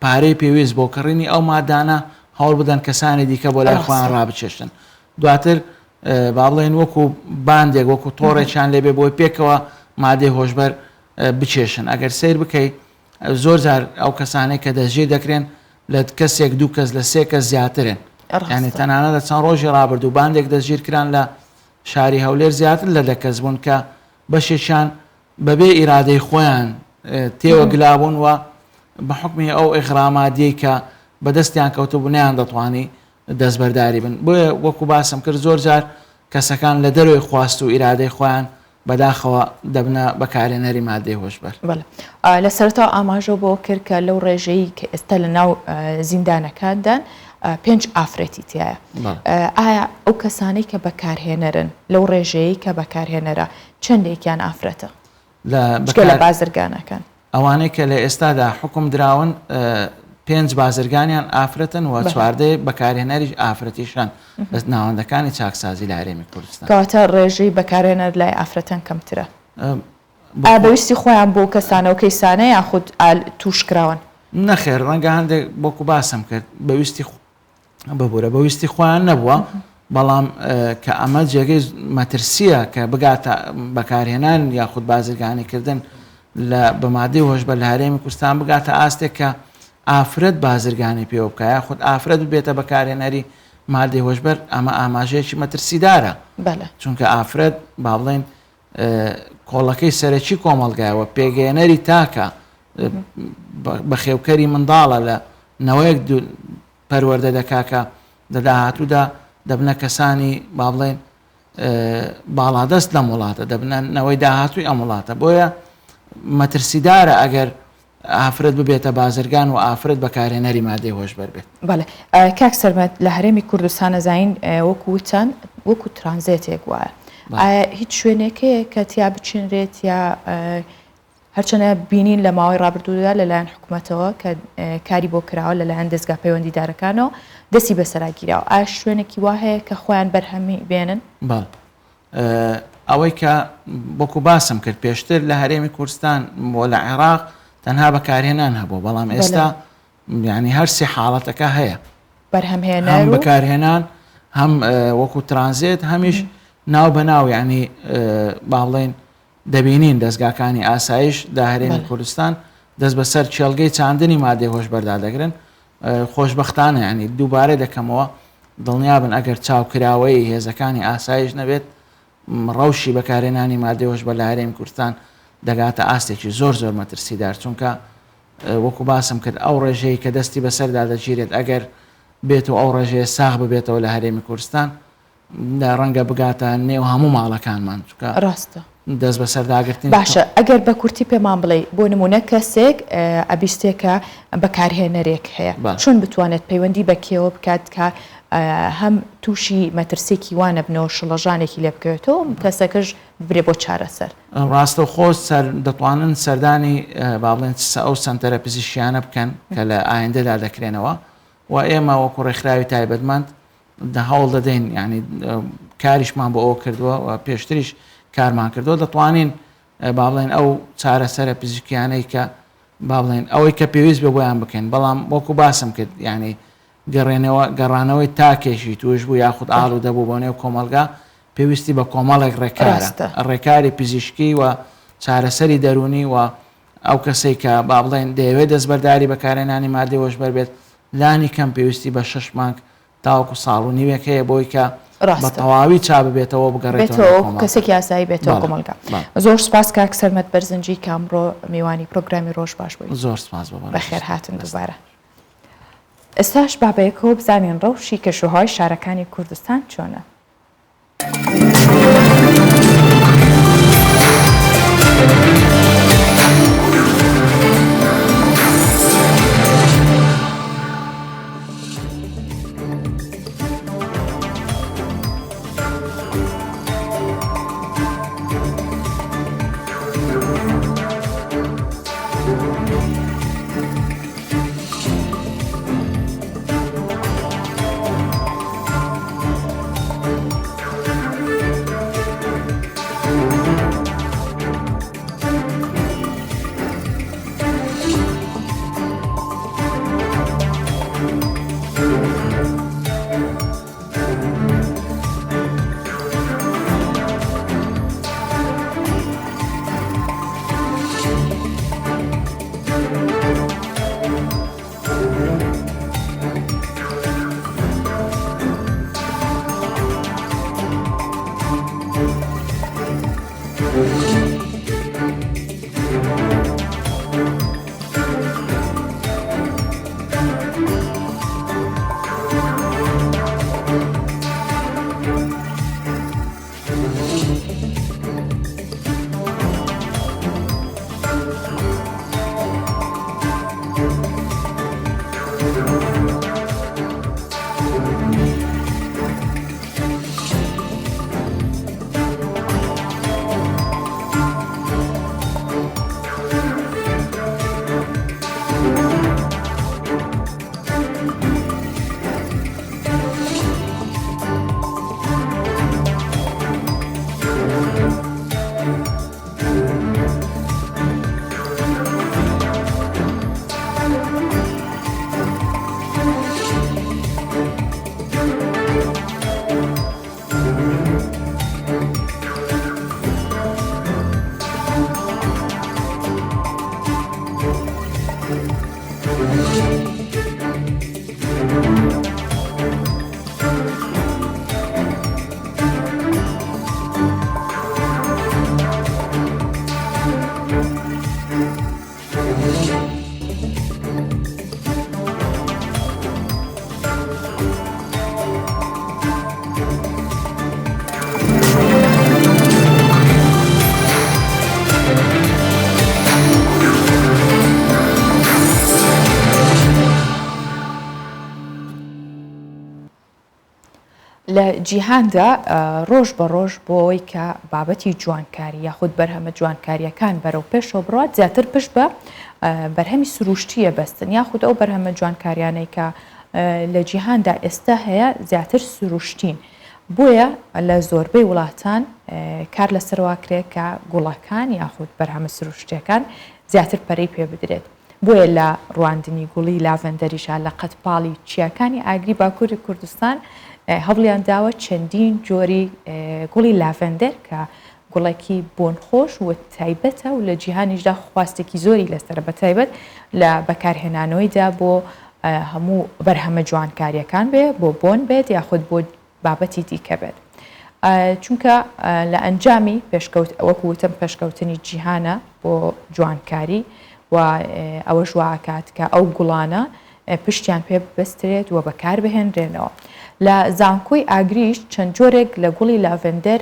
پارەی پێویست بۆ کڕینی ئەو مادانە هەوڵ بدەن کەسانی دیکە بۆ لای خۆیان ڕابچێشن دواتر با بڵێن وەکو باندێک وەکو تۆڕێکیان لێبێ بۆی پێکەوە مادەی هۆشبەر بچێشن ئەگەر سەیر بکەی زۆر جار ئەو کەسانەی کە دەستگیر دەکرێن لە کەسێک دوو کەس لە سێ کەس زیاترن یعنی تەنانەت لە چەند ڕۆژی ڕابردوو باندێک دەستگیر کران لە شاری هەولێر زیاتر لە دە کەس بوون کە بەشێکیان بەبێ ئیرادەی خۆیان تێوە گلابوون و بە حوکمی ئەو ئیغرامادیەی کە بەدەستیان کەوتبوو نەیان دەتوانی دەستبەرداری بن بۆیە وەکو باسم کرد زۆر جار کەسەکان لە دەرەوەی خواست و ئیرادەی خۆیان بەداخەوە دەبنە بەکارهێنەری مادەی هۆشبەر. بەڵێ لە سەرەتاوە ئاماژەو بەوە کرد کە لەو ڕێژەی کە ئێستا لە ناو زیندانەکاندان پێنج ئافرەتی تایە ئایا ئەو کەسانەی کە بەکارهێنەرن لەو ڕێژەیە کە بەکارهێنەرە چەندێکیان ئافرەتە جگە لە بازرگانەکان؟ ئەوانەی کە لە ئێستادا حوکم دراون پێنج بازرگانیان ئافرەتن و چواردەی بەکارهێنەریش ئافرەتیشن لە ناوەندەکانی چاکسازی لە هەرێمی کوردستان. کەواتە ڕێژەی بەکارهێنەر لای ئافرەتان کەمترە. ئایا بە ویستی خۆیان بۆ کەسانە و کەیسانە یاخود تووشکراون؟ نەخێر ڕەنگە هەندێک وەکو باسم کرد بە ویستی ببورە بە ویستی خۆیان نەبووە بەڵام کە ئەمە جێگەی مەترسیە کە بگاتە بەکارهێنان یاخود بازرگانیکردن لە بە مادەی هۆشبەر لە هەرێمی کوردستان بگاتە ئاستێک کە ئافرەت بازرگانی پێوە بکە یاخود ئافرەت ببێتە بەکارهێنەری مادەی هۆشبەر ئەمە ئاماژەیەکی مەترسیدارە چونکە ئافرەت با بڵێن کۆڵەکەی سەرەکی کۆمەڵگایەوە پێگەیەنەری تاکە بەخێوکەری منداڵە لە نەوەیەک پەروەردە دەکا کە لە داهاتوودا دەبنە کەسانی با بڵێن باڵادەست لەم وڵاتە دەبنە نەوەی داهاتووی ئەم وڵاتە بۆیە مەترسیدارە ئەگەر ئافرەت ببێتە بازرگان و ئافرەت بەکارهێنەری مادەی هۆشبەر بێت. بەڵێ کاک سەرمەد لە هەرێمی کوردستان ئەزانین وەکو وتان وەکو ترانزێتێک وایە ئایا هیچ شوێنێک هەیە کە تیا بچنرێت یا هەرچەنە بینین لە ماوەی ڕابردوودا لەلایەن حکومەتەوە کە کاری بۆ کراوە لەلایەن دەزگا پەیوەندیدارەکانەوە دەستی بەسەرا گیراوە ئایا شوێنێکی وا هەیە کە خۆیان بەرهەمی بێنن؟ بەڵێ ئەوەی کە وەکو باسم کرد پێشتر لە هەرێمی کوردستان و لە عێراق تەنها بەکارهێنان هەبوو بەڵام ئێستا یعنی هەرسی حاڵەتەکە هەیە بەرهەمهێنەر هەم بەکارهێنان هەم وەکو ترانزێت هەمیش ناو بە ناو یعنی با بڵێن دەبینین دەزگاکانی ئاسایش لە هەرێمی کوردستان دەست بەسەر کێڵگەی چاندنی مادەی هۆشبەردا دەگرن خۆشبەختانە ینی دووبارە دەکەمەوە دڵنیابن ئەگەر چاوکراوەی هێزەکانی ئاسایش نەبێت ڕەوشی بەکارهێنانی مادەی هۆشبەر لە هەرێمی کوردستان دەگاتە ئاستێکی زۆر زۆر مەترسیدار چونکە وەکو باسم کرد ئەو ڕێژەی کە دەستی بەسەردا دەگیرێت ئەگەر بێت و ئەو ڕێژەیە ساغ ببێتەوە لە هەرێمی کوردستان ڕەنگە بگاتە نێو هەموو ماڵەکانمان چونکە ڕاستە دەست بەسەرداگرتنی باشە ئەگەر بە کورتی پێمان بڵێ بۆ نمونە کەسێک ئەبیستێ کە بەکارهێنەرێک هەیە چۆن بتوانێت پەیوەندی بە کێوە بکات کە هەم تووشی مەترسێکی وا نەبنەوە شڵەژانێکی لێ بکەوێتەوە کەسەکەش ببرێ بۆ چارەسەر. ڕاستەوخۆ سەر دەتوانن سەردانی با بڵێن ئەو سەنتەرە پزیشکیانە بکەن کە لە ئایندەدا دەکرێنەوە و ئێمە وەکو ڕێکخراوی تایبەتمەند هەوڵ دەدەین یعنی کاریشمان بۆ ئەوە کردووە و پێشتریش کارمان کردووە دەتوانین با بڵێن ئەو چارەسەرە پزیشکیانەی کە با بڵێن ئەوەی کە پێویست بە بۆیان بکەین بەڵام وەکو باسم کرد یعنی. گەڕێنەوە گەڕانەوەی تاکێکی تووشبوو یاخود ئاڵوودەبوو بۆ نێو کۆمەڵگا پێویستی بە کۆمەڵێک ڕێکارە، ڕێکاری پزیشکی و چارەسەری دەروونی و ئەو کەسەی کە با بڵێین دەیەوێت دەستبەرداری بەکارهێنانی مادەی هۆشبەر بێت لانی کەم پێویستی بە شەش مانگ تاوەکو ساڵ و نیوێک هەیە بۆی کە بە تەواوی چا ببێتەوە بگەڕێتەوە کەسێکی ئاسایی بێتەوە کۆمەڵگا. زۆر سپاس کاک سەرمەد بەرزنجی کە ئەمڕۆ میوانی پرۆگرامی ڕۆژ باش بووی. زۆر سپاس بۆ بەخێر هاتن دووبارە. ئێستاش با بەیەکەوە بزانین ڕەوشی کەشوهەوای شارەکانی کوردستان چۆنە؟ لە جیهاندا ڕۆژ بە ڕۆژ بۆ ئەوەی کە بابەتی جوانکاری یاخود بەرهەمە جوانکارییەکان بەرەو پێشەوە بڕات زیاتر پشت بە بەرهەمی سروشتیە بەستن یاخود ئەو بەرهەمە جوانکاریانەی کە لە جیهاندا ئێستا هەیە زیاتر سروشتین بۆیە لە زۆربەی وڵاتان کار لەسەرواکرێت کە گوڵەکان یاخود بەرهەمە سروشتیەکان زیاتر پەرەی پێ بدرێت. بۆیە لە ڕواندنی گوڵی لاڤەندەریشا لە قەدپاڵی چیاکانی ئاگری باکووری کوردستان هەوڵیان داوە چەندین جۆری گوڵی لاڤەندەر کە گوڵێکی بۆنخۆش و تایبەتە و لە جیهانیشدا خواستێکی زۆری لەسەرە بە تایبەت لە بەکارهێنانەوەیدا بۆ هەموو بەرهەمە جوانکاریەکان بێ بۆ بۆن بێت یاخود بۆ بابەتی دیکە بێت چونکە لە ئەنجامی پێشکەوت وەکو وتم پێشکەوتنی جیهانە بۆ جوانکاری و ئەوەش واکات کە ئەو گوڵانە پشتیان پێ ببەسترێت و بەکاربهێنرێنەوە لە زانکۆی ئاگریش چەند جۆرێک لە گوڵی لاڤندەر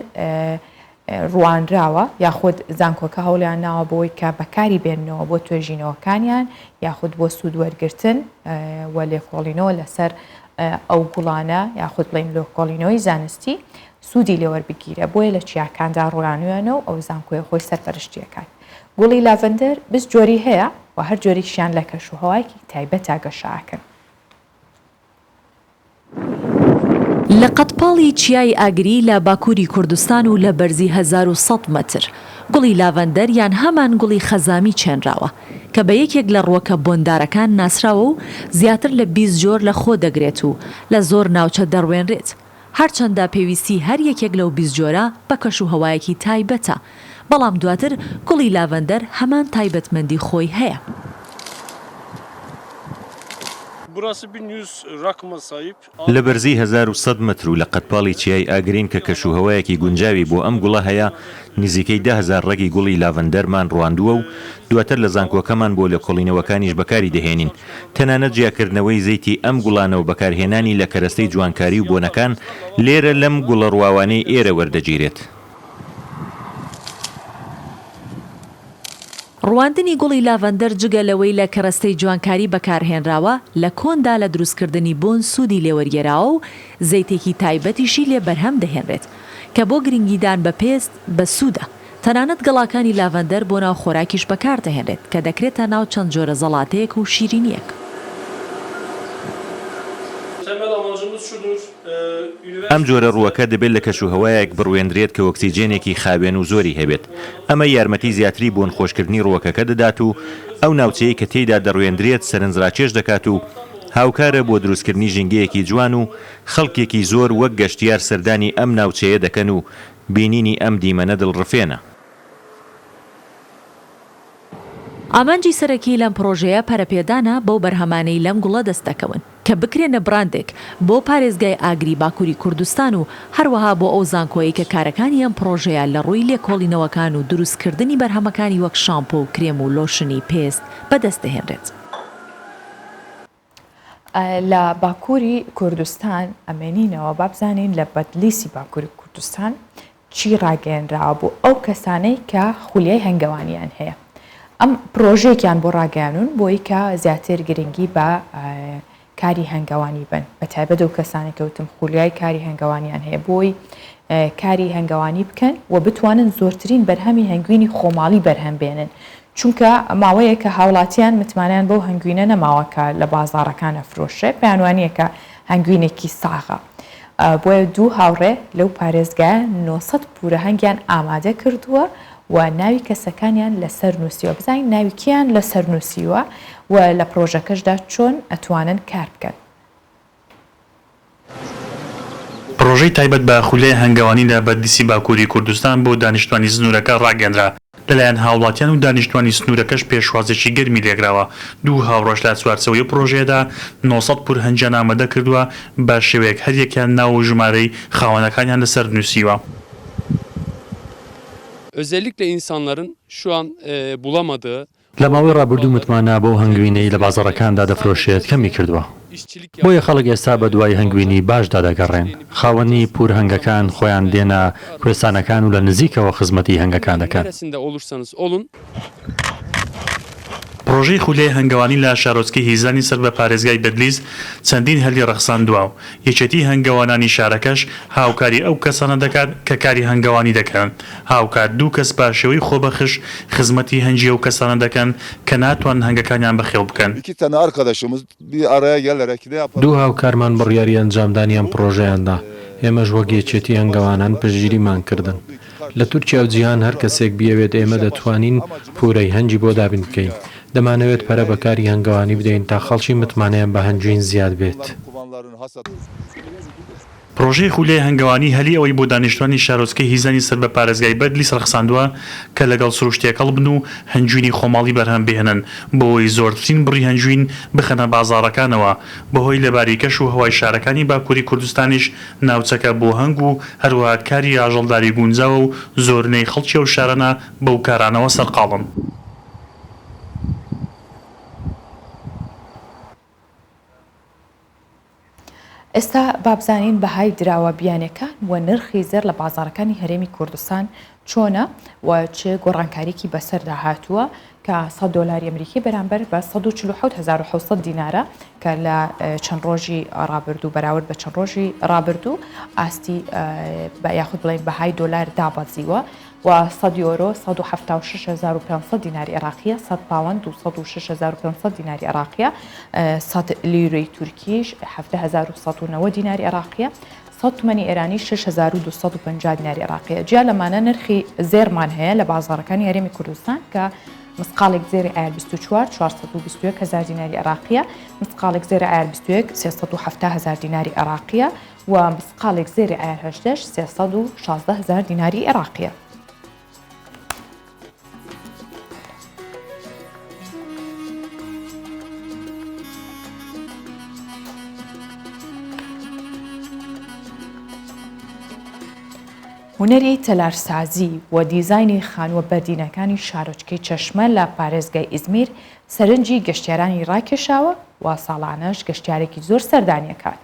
ڕوانراوە یاخود زانکۆکە هەوڵیان ناوە بۆی کە بەکاری بێننەوە بۆ توێژینەوەکانیان یاخود بۆ سوود وەرگرتن و لێکۆڵینەوە لەسەر ئەو گوڵانە یاخود بڵێین لێکۆڵینەوەی زانستی سوودی لێوەربگیرە بۆیە لە چیاکاندا ڕوانویانە و ئەو زانکۆیە خۆی سەرپەرشتیەکات گوڵی لاڤەندەر 20 جۆری هەیە و هەر جۆریکشیان لە کەش و هەوایەکی تایبەتا گەشە ئەکەن. لە قەدپاڵی چیای ئاگری لە باکووری کوردستان و لە بەرزی 1100 مەتر، گوڵی لاڤەندەر یان هەمان گوڵی خەزامی چێنراوە. کە بە یەکێک لە ڕووەکە بۆندارەکان ناسراوە و زیاتر لە 20 جۆر لە خۆ دەگرێت و لە زۆر ناوچە دەڕوێنرێت. هەرچەندە پێویستی هەر یەکێک لەو 20 جۆرە بە کەشوهەوایەکی تایبەتە، بەڵام دواتر گوڵی لاڤەندەر هەمان تایبەتمەندی خۆی هەیە. لە بەرزیی 1100 مەتر و لە قەدپاڵی چیای ئاگرین کە کەشوهەوایەکی گونجاوی بۆ ئەم گوڵە هەیە، نزیکەی 10,000 ڕەگی گوڵی لاڤەندەرمان ڕواندووە و دواتر لە زانکۆکەمان بۆ لێکۆڵینەوەکانیش بەکاری دەهێنین. تەنانەت جیاکردنەوەی زەیتی ئەم گوڵانە و بەکارهێنانی لە کەرەستەی جوانکاری و بۆنەکان لێرە لەم گوڵە ڕواوانەی ئێرە وەردەگیرێت. ڕواندنی گوڵی لاڤەندەر جگە لەوەی لە کەرەستەی جوانکاری بەکارهێنراوە، لە کۆندا لە دروستکردنی بۆن سوودی لێوەرگێراوە و زەیتێکی تایبەتیشی لێ بەرهەم دەهێنرێت، کە بۆ گرنگیدان بە پێست بەسوودە. تەنانەت گەڵاکانی لاڤەندەر بۆ ناو خۆراکیش بەکاردەهێنرێت، کە دەکرێتە ناو چەند جۆرە زەڵاتەیەک و شیرینییەک. ئەم جۆرە ڕووەکە دەبێت لە کەشوهەوایەک بڕوێندرێت کە ئۆکسیجێنێکی خاوێن و زۆری هەبێت. ئەمە یارمەتی زیاتری بۆنخۆشکردنی ڕووەکەکە دەدات و ئەو ناوچەیەی کە تێیدا دەڕوێندرێت سەرنجڕاکێش دەکات و هاوکارە بۆ دروستکردنی ژینگەیەکی جوان و خەڵکێکی زۆر وەک گەشتیار سەردانی ئەم ناوچەیە دەکەن و بینینی ئەم دیمەنە دڵڕفێنە. ئامانجی سەرەکی لەم پڕۆژەیە پەرەپێدانە بەو بەرهەمانەی لەم گوڵە دەست دەکەون، کە بکرێنە براندێک بۆ پارێزگای ئاگری باکوری کوردستان و هەروەها بۆ ئەو زانکۆیەی کە کارەکانی ئەم پڕۆژەیە لە ڕووی لێکۆڵینەوەکان و دروستکردنی بەرهەمەکانی وەک شامپۆ و کرێم و لۆشنی پێست بەدەست دەهێنرێت. لە باکووری کوردستان ئەمێنینەوە با بزانین لە بەدلیسی باکووری کوردستان چی ڕاگەیەنراوە بۆ ئەو کەسانەی کە خولیای هەنگەوانیان هەیە ئەم پرۆژەیەکیان بۆ ڕاگەیانون بۆی کە زیاتر گرنگی بە کاری هەنگەوانی بن بە تایبەت ئەو کەسانەی کە وتم خولیای کاری هەنگەوانیان هەیە بۆی کاری هەنگەوانی بکەن و بتوانن زۆرترین بەرهەمی هەنگوینی خۆماڵی بەرهەم بێنن چونکە ماوەیەکە هاوڵاتیان متمانەیان بەو هەنگوینە نەماوە کە لە بازاڕەکان ئەفرۆشرێ پێیان وانییە کە هەنگوینێکی ساغە بۆیە دوو هاوڕێ لەو پارێزگایە 900 پورە هەنگیان ئامادە کردووە و ناوی کەسەکانیان لەسەر نووسیوە بزانین ناوی کێیان لەسەر نووسیوە و لە پڕۆژەکەشدا چۆن ئەتوانن کار بکەن. پڕۆژەی تایبەت بە خولیای هەنگەوانی لە بەدلیسی باکووری کوردستان بۆ دانیشتوانی سنوورەکە ڕاگەیەنرا، لەلایەن هاوڵاتیان و دانیشتوانی سنوورەکەش پێشوازییەکی گەرمی لێکراوە، دوو هاوڕێش لە چوارچێوەی ئەو پڕۆژەیەدا 900 پوور هەنگیان ئامادە کردووە بە شێوەیەک هەریەکەیان ناو و ژمارەی خاوەنەکانیان لەسەر نووسیوە. Özellikle insanların şu an bulamadığı لە ماوەی ڕابردوو متمانە بەو هەنگوینەی لە بازاڕەکاندا دەفرۆشرێت کەمی کردووە، بۆیە خەڵک ئێستا بەدوای هەنگوینی باشدا دەگەڕێن، خاوەنی پوور هەنگەکان خۆیان دێنە کوێستانەکان و لە نزیکەوە خزمەتی هەنگەکان دەکەن. پڕۆژەی خولیای هەنگەوانی لە شارۆچکەی هیزانی سەر بە پارێزگای بەدلیس چەندین هەلی ڕەخساندووە و یەکێتی هەنگەوانانی شارەکەش هاوکاری ئەو کەسانە دەکات کە کاری هەنگەوانی دەکەن، هاوکات دوو کەس بە شێوەی خۆبەخش خزمەتی هەنگی ئەو کەسانە دەکەن کە ناتوانن هەنگەکانیان بەخێو بکەن. دوو هاوکارمان بڕیاری ئەنجامدانی ئەم پڕۆژەیان دا، ئێمەش وەک یەکێتی هەنگەوانان پشتگیریمان کردن. لە تورکیا و جیهان هەر کەسێک بیەوێت ئێمە دەتوانین پورەی هەنگی بۆ دابین بکەین. دەمانەوێت پەرە بە کاری هەنگەوانی بدەین تا خەڵکی متمانەیان بە هەنگوین زیاد بێت. پڕۆژەی خولیای هەنگەوانی هەلی ئەوەی بۆ دانیشتوانی شارۆچکەی هیزانی سەر بە پارێزگای بەدلیس ڕەخساندووە کە لەگەڵ سروشت تێکەڵ بن و هەنگوینی خۆماڵی بەرهەم بهێنن بۆ ئەوەی زۆرترین بڕی هەنگوین بخەنە بازاڕەکانەوە بەهۆی لەباری کەش و هەوای شارەکانی باکووری کوردستانیش ناوچەکە بۆ هەنگ و هەروەها کاری ئاژەڵداری گونجاوە و زۆرینەی خەڵکی ئەو شارانە بەو کارانەوە سەرقاڵن. ئێستا با بزانین بەهای دراوە بیانیەکان و نرخی زێڕ لە بازاڕەکانی هەرێمی کوردستان چۆنە و چ گۆڕانکاریکی بەسەردا هاتووە کە 100 دۆلاری ئەمریکی بەرامبەر بە 144700 دینارە کە لە چەند ڕۆژی ڕابردوو بەراورد بە چەند ڕۆژی ڕابردوو ئاستی یاخود بڵێن بەهای دۆلار دابەزیوە و سەد یۆرۆ 176500 دیناری عێراقیە، سەد پاوەند 206500 دیناری عێراقیە، سەد لیرەی تورکیش 17190 دیناری عێراقیە، سەد تمەنی ئێرانی 6250 دیناری عێراقیە. جیا لەمانە نرخی زێڕمان هەیە لە بازاڕەکانی هەرێمی کوردستان کە مسقاڵێک زێری عیار 24 421 هەزار دیناری عێراقیە، مسقاڵێک زێری عیار 21 370 هەزار دیناری عێراقیە و مسقاڵێک زێری عیار 18 316 هەزار دیناری عێراقیە. هونەری تەلارسازی و دیزاینی خانووە بەردینەکانی شارۆچکەی چەشمە لە پارێزگای ئیزمیر سەرنجی گەشتیارانی ڕاکێشاوە و ساڵانەش گەشتیارێکی زۆر سەردانی ئەکات.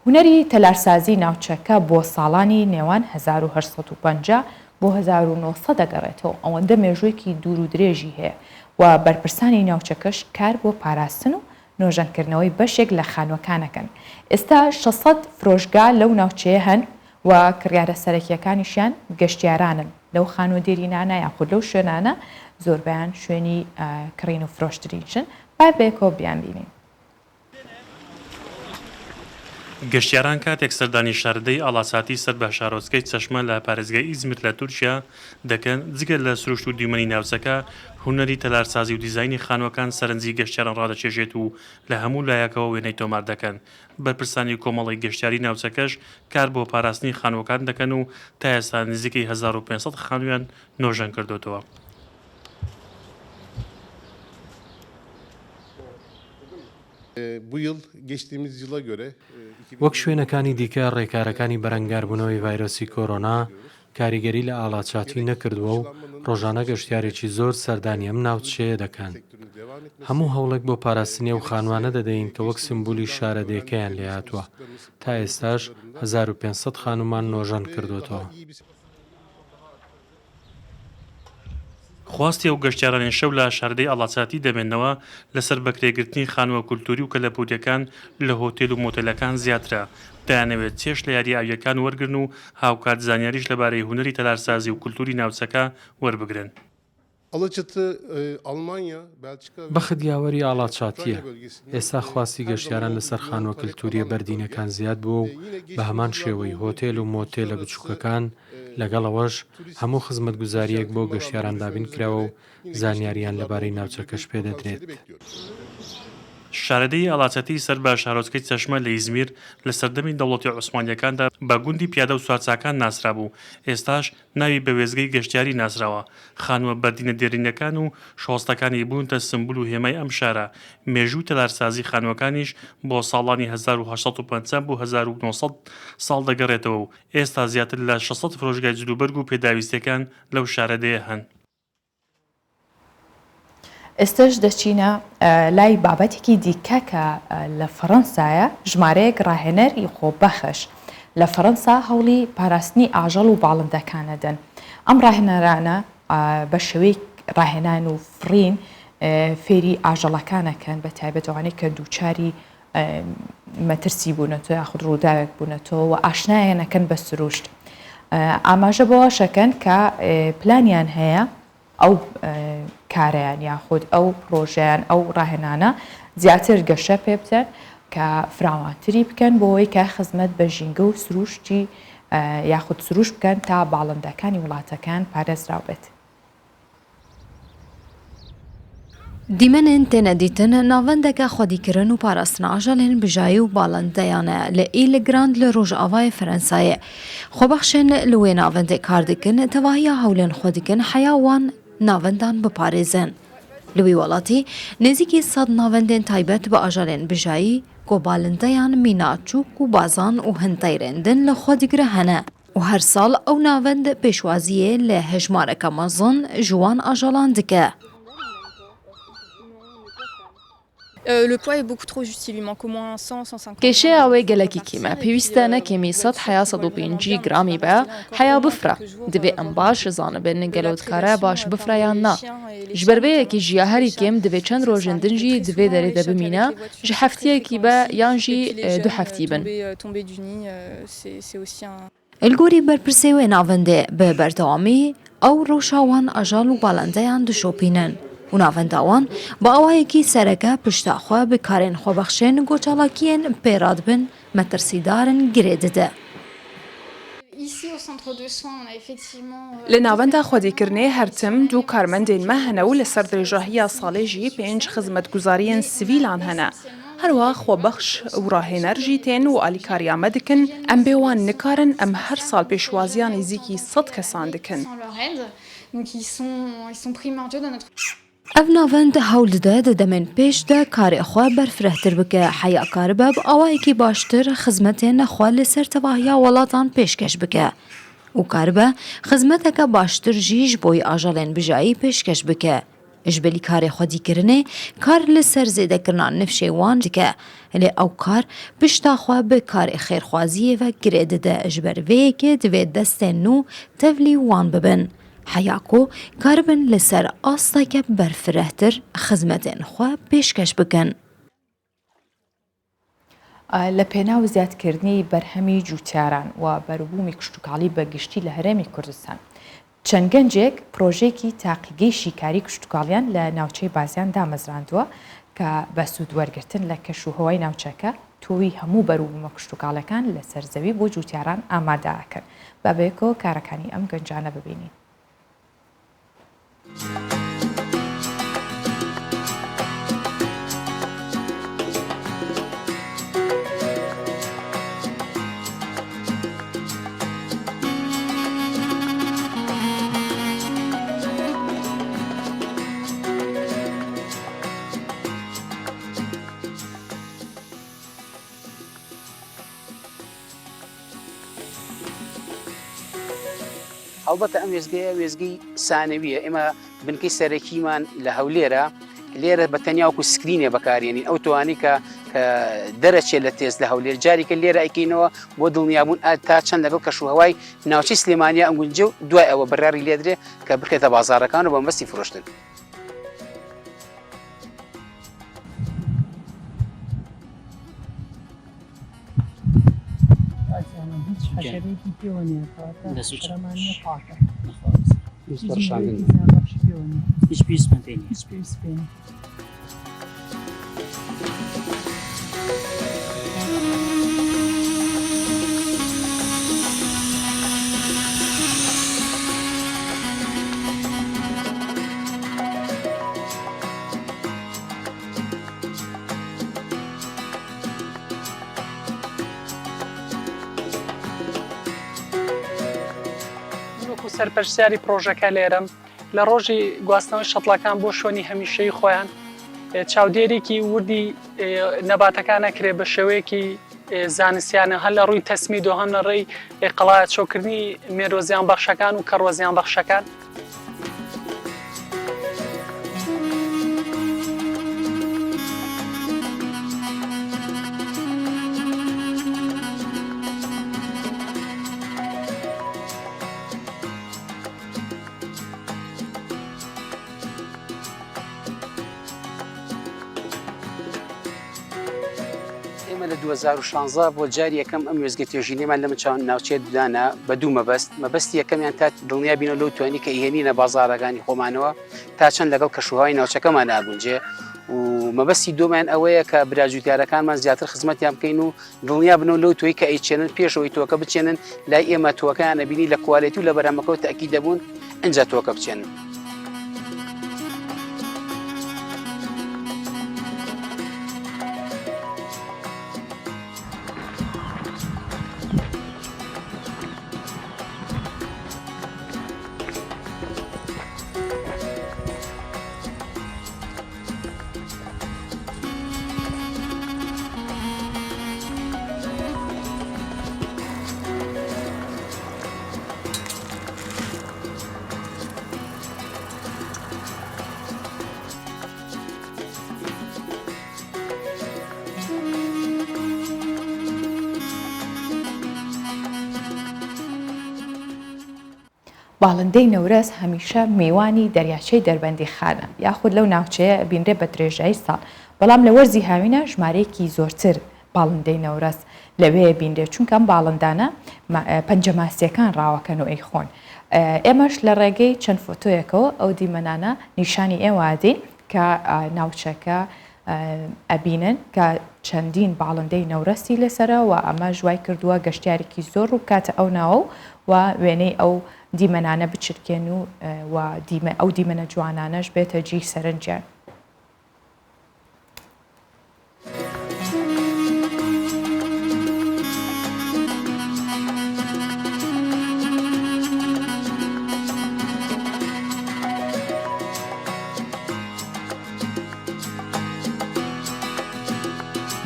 هونەری تەلارسازی ناوچەکە بۆ ساڵانی نێوان 1850 بۆ 1900 دەگەڕێتەوە، ئەوەندە مێژوویەکی دوور و درێژی هەیە و بەرپرسانی ناوچەکەش کار بۆ پاراستن و نۆژەنکردنەوەی بەشێک لە خانووەکان ئەکەن. ئێستا 600 فرۆشگا لەو ناوچەیە هەن و کڕیارە سەرەکییەکانیشیان گەشتیارانن لەو خانووە دێرینانە یاخود لەو شوێنانە زۆربەیان شوێنی کڕین و فرۆشتنیشن با بەیەکەوە بیانبینین. گەشتیاران کاتێک سەردانی شاردەی ئاڵاساتی سەر بە شارۆچکەی چەشمە لە پارێزگای ئیزمیر لە تورکیا دەکەن، جگە لە سروشت و دیمەنی ناوچەکە، هونەری تەلارسازی و دیزاینی خانووەکان سەرنجی گەشتیاران ڕادەکێشێت و لە هەموو لایەکەوە وێنەی تۆمار دەکەن. بەرپرسانی کۆمەڵەی گەشتیاری ناوچەکەش کار بۆ پاراستنی خانووەکان دەکەن و تا ئێستا نزیکەی 1500 خانوویان نۆژەن کردۆتەوە. وەک شوێنەکانی دیکە ڕێکارەکانی بەرەنگاربوونەوەی ڤایرۆسی کۆرۆنا کاریگەری لە ئاڵاچاتی نەکردووە و ڕۆژانە گەشتیارێکی زۆر سەردانی ئەم ناوچەیە دەکەن. هەموو هەوڵێک بۆ پاراستنی ئەو خانووانە دەدەین کە وەک سمبولی شارەدێکەیان لێهاتووە، تا ئێستاش 1500 خانوومان نۆژەن کردووەتەوە. خواستی ئەو گەشتیارانەی شەو لە شاردەی ئاڵاچاتی دەمێننەوە لەسەر بەکرێگرتنی خانووە کولتووری و کەلەپوورییەکان لە هۆتێل و مۆتێلەکان زیاترە، دەیانەوێت چێژ لە یارییە ئاوییەکان وەرگرن و هاوکات زانیاریش لەبارەی هونەری تەلارسازی و کولتووری ناوچەکە وەربگرن. بەخت یاوەری ئاڵاچاتییە، ئێستا خواستی گەشتیاران لەسەر خانووە کلتوورییە بەردینەکان زیاد بووە و بە هەمان شێوەی هۆتێل و مۆتێلە بچووکەکان، لەگەڵ ئەوەش هەموو خزمەتگوزارییەک بۆ گەشتیاران دابین کراوە و زانیارییان لەبارەی ناوچەکەش پێدەدرێت. شارەدێی ئاڵاچەتی سەر بە شارۆچکەی چەشمە لە ئیزمیر، لە سەردەمی دەوڵەتی عوسمانییەکاندا بە گوندی پیادە و سوارچاکان ناسرابوو، ئێستاش ناوی بە وێستگەی گەشتیاری ناسراوە. خانووە بەردینە دێرینەکان و شۆستەکانی بوونتە سمبول و هێمای ئەم شارە. مێژووی تەلارسازی خانووەکانیش بۆ ساڵانی 1850 بۆ 1900 ساڵ دەگەڕێتەوە و ئێستا زیاتر لە 600 فرۆشگای جلوبەرگ و پێداویستییەکان لەو شارەدێیە هەن. ئێستەش دەچینە لای بابەتێکی دیکە کە لە فەڕەنسایە، ژمارەیەک ڕاهێنەر ی خۆبەخش لە فەڕەنسا هەوڵی پاراستنی ئاژەڵ و باڵندەکان ئەدەن. ئەم ڕاهێنەرانە بە شێوەی ڕاهێنان و فڕین فێری ئاژەڵەکان ئەکەن بە تایبەت ئەوانەی کە دووچاری مەترسی بوونەتەوە یاخود ڕووداوێک بوونەتەوە و ئاشنایان ئەکەن بە سروشت. ئاماژە بەوەشەکەن کە پلانیان هەیە ئەو کارەیان یاخود ئەو پرۆژەیان ئەو ڕاهێنانە زیاتر گەشە پێ بدەن کە فراوانتری بکەن بۆ ئەوەی کە خزمەت بە ژینگە و سروشتی یاخود سروش بکەن تا باڵندەکانی وڵاتەکان پارێزراو بێت. Dîmenên têne dîtin navendeke xwedîkirin û parastina ajalên bijayî û balindeyan e li Île Grande li rojavayê Frensayê. Xwebexşên li wê navendê kar dikin tevahiya hewlên xwe dikin heya wan navendan biparêzin. Li wî welatî nêzîkî sed navendên taybet bi ajalên bijayî ku balindeyan mîna çûk û bazan û hin teyrên din li xwe digire hene. Û her sal ew navend pêşwaziyê li hejmareke mezin ji wan ajalan dike. Kêşeya wê gelekî kêm e. Pêwîst e ne kêmî sed heya 150 gramî be heya bifire. Divê em baş zanibin gelo dikare baş bifire yan na. Ji ber vê yekê jî ya herî kêm divê çend rojên din jî di vê derê de bimîne, ji heftiyekî be yan jî du heftî bin. Li gorî berpirsê wê navendê bi berdewamî ew rewşa wan ajal û balendeyan dişopînin û navenda wan bi awayekî sereke pişta xwe bi karên xwebexşên ku çalakiyên pê re dibin metirsîdar in girê dide. Li navenda xwedîkirinê her tim du karmendên me hene û li ser dirêjahiya salê jî pênc xizmetguzariyên sivîlan hene. Her wiha xwebexş û rahêner jî tên û alîkariya me dikin. Em bê wan nikarin, em her sal pêşwaziya nêzîkî sed kesan dikin. Ev navend hewl dide di demên pêş de karê xwe berfirehtir bike, heya karibe bi awayekî baştir xizmetên xwe li ser tevahiya welatan pêşkeş bike û karibe xizmeteke baştir jî ji bo ajalên bijayî pêşkeş bike. Ji bilî karê xwedîkirinê, kar li ser zêdekirina nifşê wan dike, lê ew kar pişta xwe bi karê xêrxwaziyê ve girê dide, ji ber vê yekê divê destên nû tevlî wan bibin. Heya ku karibin li ser asteke berfirehtir xizmetên xwe pêşkeş bikin. لە پێناو زیادکردنی بەرهەمی جووتیاران و بەروبوومی کشتوکاڵی بە گشتی لە هەرێمی کوردستان، چەند گەنجێک پرۆژەیەکی تاقیگەی شیکاری کشتوکاڵیان لە ناوچەی بازیان دامەزراندووە کە بە سوودوەرگرتن لە کەشوهەوای ناوچەکە تۆوی هەموو بەروبوومە کشتوکاڵیەکان لەسەر زەوی بۆ جووتیاران ئامادە ئەکەن. با بەیەکەوە کارەکانی ئەم گەنجانە ببینین. هەڵبەتە ئەم وێستگەیە وێستگەی سانەویە ئێمە بنکەی سەرەکیمان لە هەولێرە لێرە بە تەنیا وەکو سکرینێ بەکارێنین ئەو توانی کە دەرەچێت لە تێست لە هەولێر جاریکە لێرە ئەیکەینەوە بۆ دڵنیابوون تا چەند لەگەڵ کەش و هەوای ناوچەی سلێمانیا ئەنگونجێ و دوای ئەوە بڕیاری لێدرێ کە بخرێتە بازاڕەکان و بە مەبەستی فرۆشتن. من وەکو سەرپەرشتیاری پڕۆژەکە لێرەم لە ڕۆژی گواستنەوەی شەتڵەکان بۆ شوێنی هەمیشەیی خۆیان چاودێریکی وردی نەباتەکان ئەکرێ بە شێوەیەکی زانستیانە هەر لە ڕووی تەسمید و هەم لە ڕێی قەڵایەچۆکردنی مێرۆ زیانبەخشەکان و کەڕوە زیانبەخشەکان. ئێمە لە 2016 بۆ جاری یەکەم ئەم وێستگە توێژینەمان لەم ناوچەیە دانا بە دوو مەبەست مەبەستی یەکەمیان تا دڵنیا بینەوە لەو توانی کە ئیهێنینە بازارەکانی خۆمانەوە تا چەند لەگەڵ کەشوهوای ناوچەکەمان ناگونجێ و مەبەستی دووەمیان ئەوەیە کە برا جوتیارەکانمان زیاتر خزمەتیان بکەین و دڵنیا بنەوە لەو تۆی کە ئەیچێنن پێش ئەوەی تۆکە بچێنن لای ئێمە تۆکەیان ئەبینی لە کوالێتی و لە بەرهەمەکەوە تەئکید دەبوون ئینجا تۆکە بچێنن. باڵندەی نەورەس هەمیشە میوانی دەریاچەی دەربەندیخانە یاخود لەو ناوچەیە ئەبینرێ بە درێژایی ساڵ، بەڵام لە وەرزی هاوینە ژمارەیەکی زۆرتر باڵندەی نەورەس لەوێ ئەبینرێ، چونکە ئەم باڵندانە پەنجە ماسییەکان ڕاوەکەن و ئەیخۆن. ئێمەش لە ڕێگەی چەند فۆتۆیەکەوە ئەو دیمەنانە نیشانی ئێوە ئەدەین کە ناوچەکە. ئەبینن کە چەندین باڵندەی نەورەسی لەسەرە و ئەمەش وای کردووە گەشتیارێکی زۆر ڕووبکاتە ئەو ناوە و وێنەی ئەو دیمەنانە بچرکێن و و ئەو دیمەنە جوانانەش بێتە جێی سەرنجیان.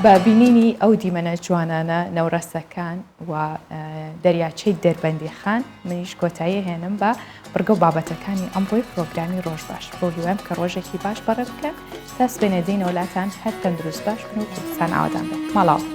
بە بینینی ئەو دیمەنە جوانانە نەورەسەکان و دەریاچەی دەربەندیخان منیش کۆتایی هێنم بە بڕگە و بابەتەکانی ئەمڕۆی پرۆگرامی ڕۆژ باش بەو هیوایم کە ڕۆژێکی باش بەڕێ بکەن تا سبەینێ دێینەوە لاتان هەر تەندروست باش بن و کوردستان ئاوەدان بێت ماڵاوە.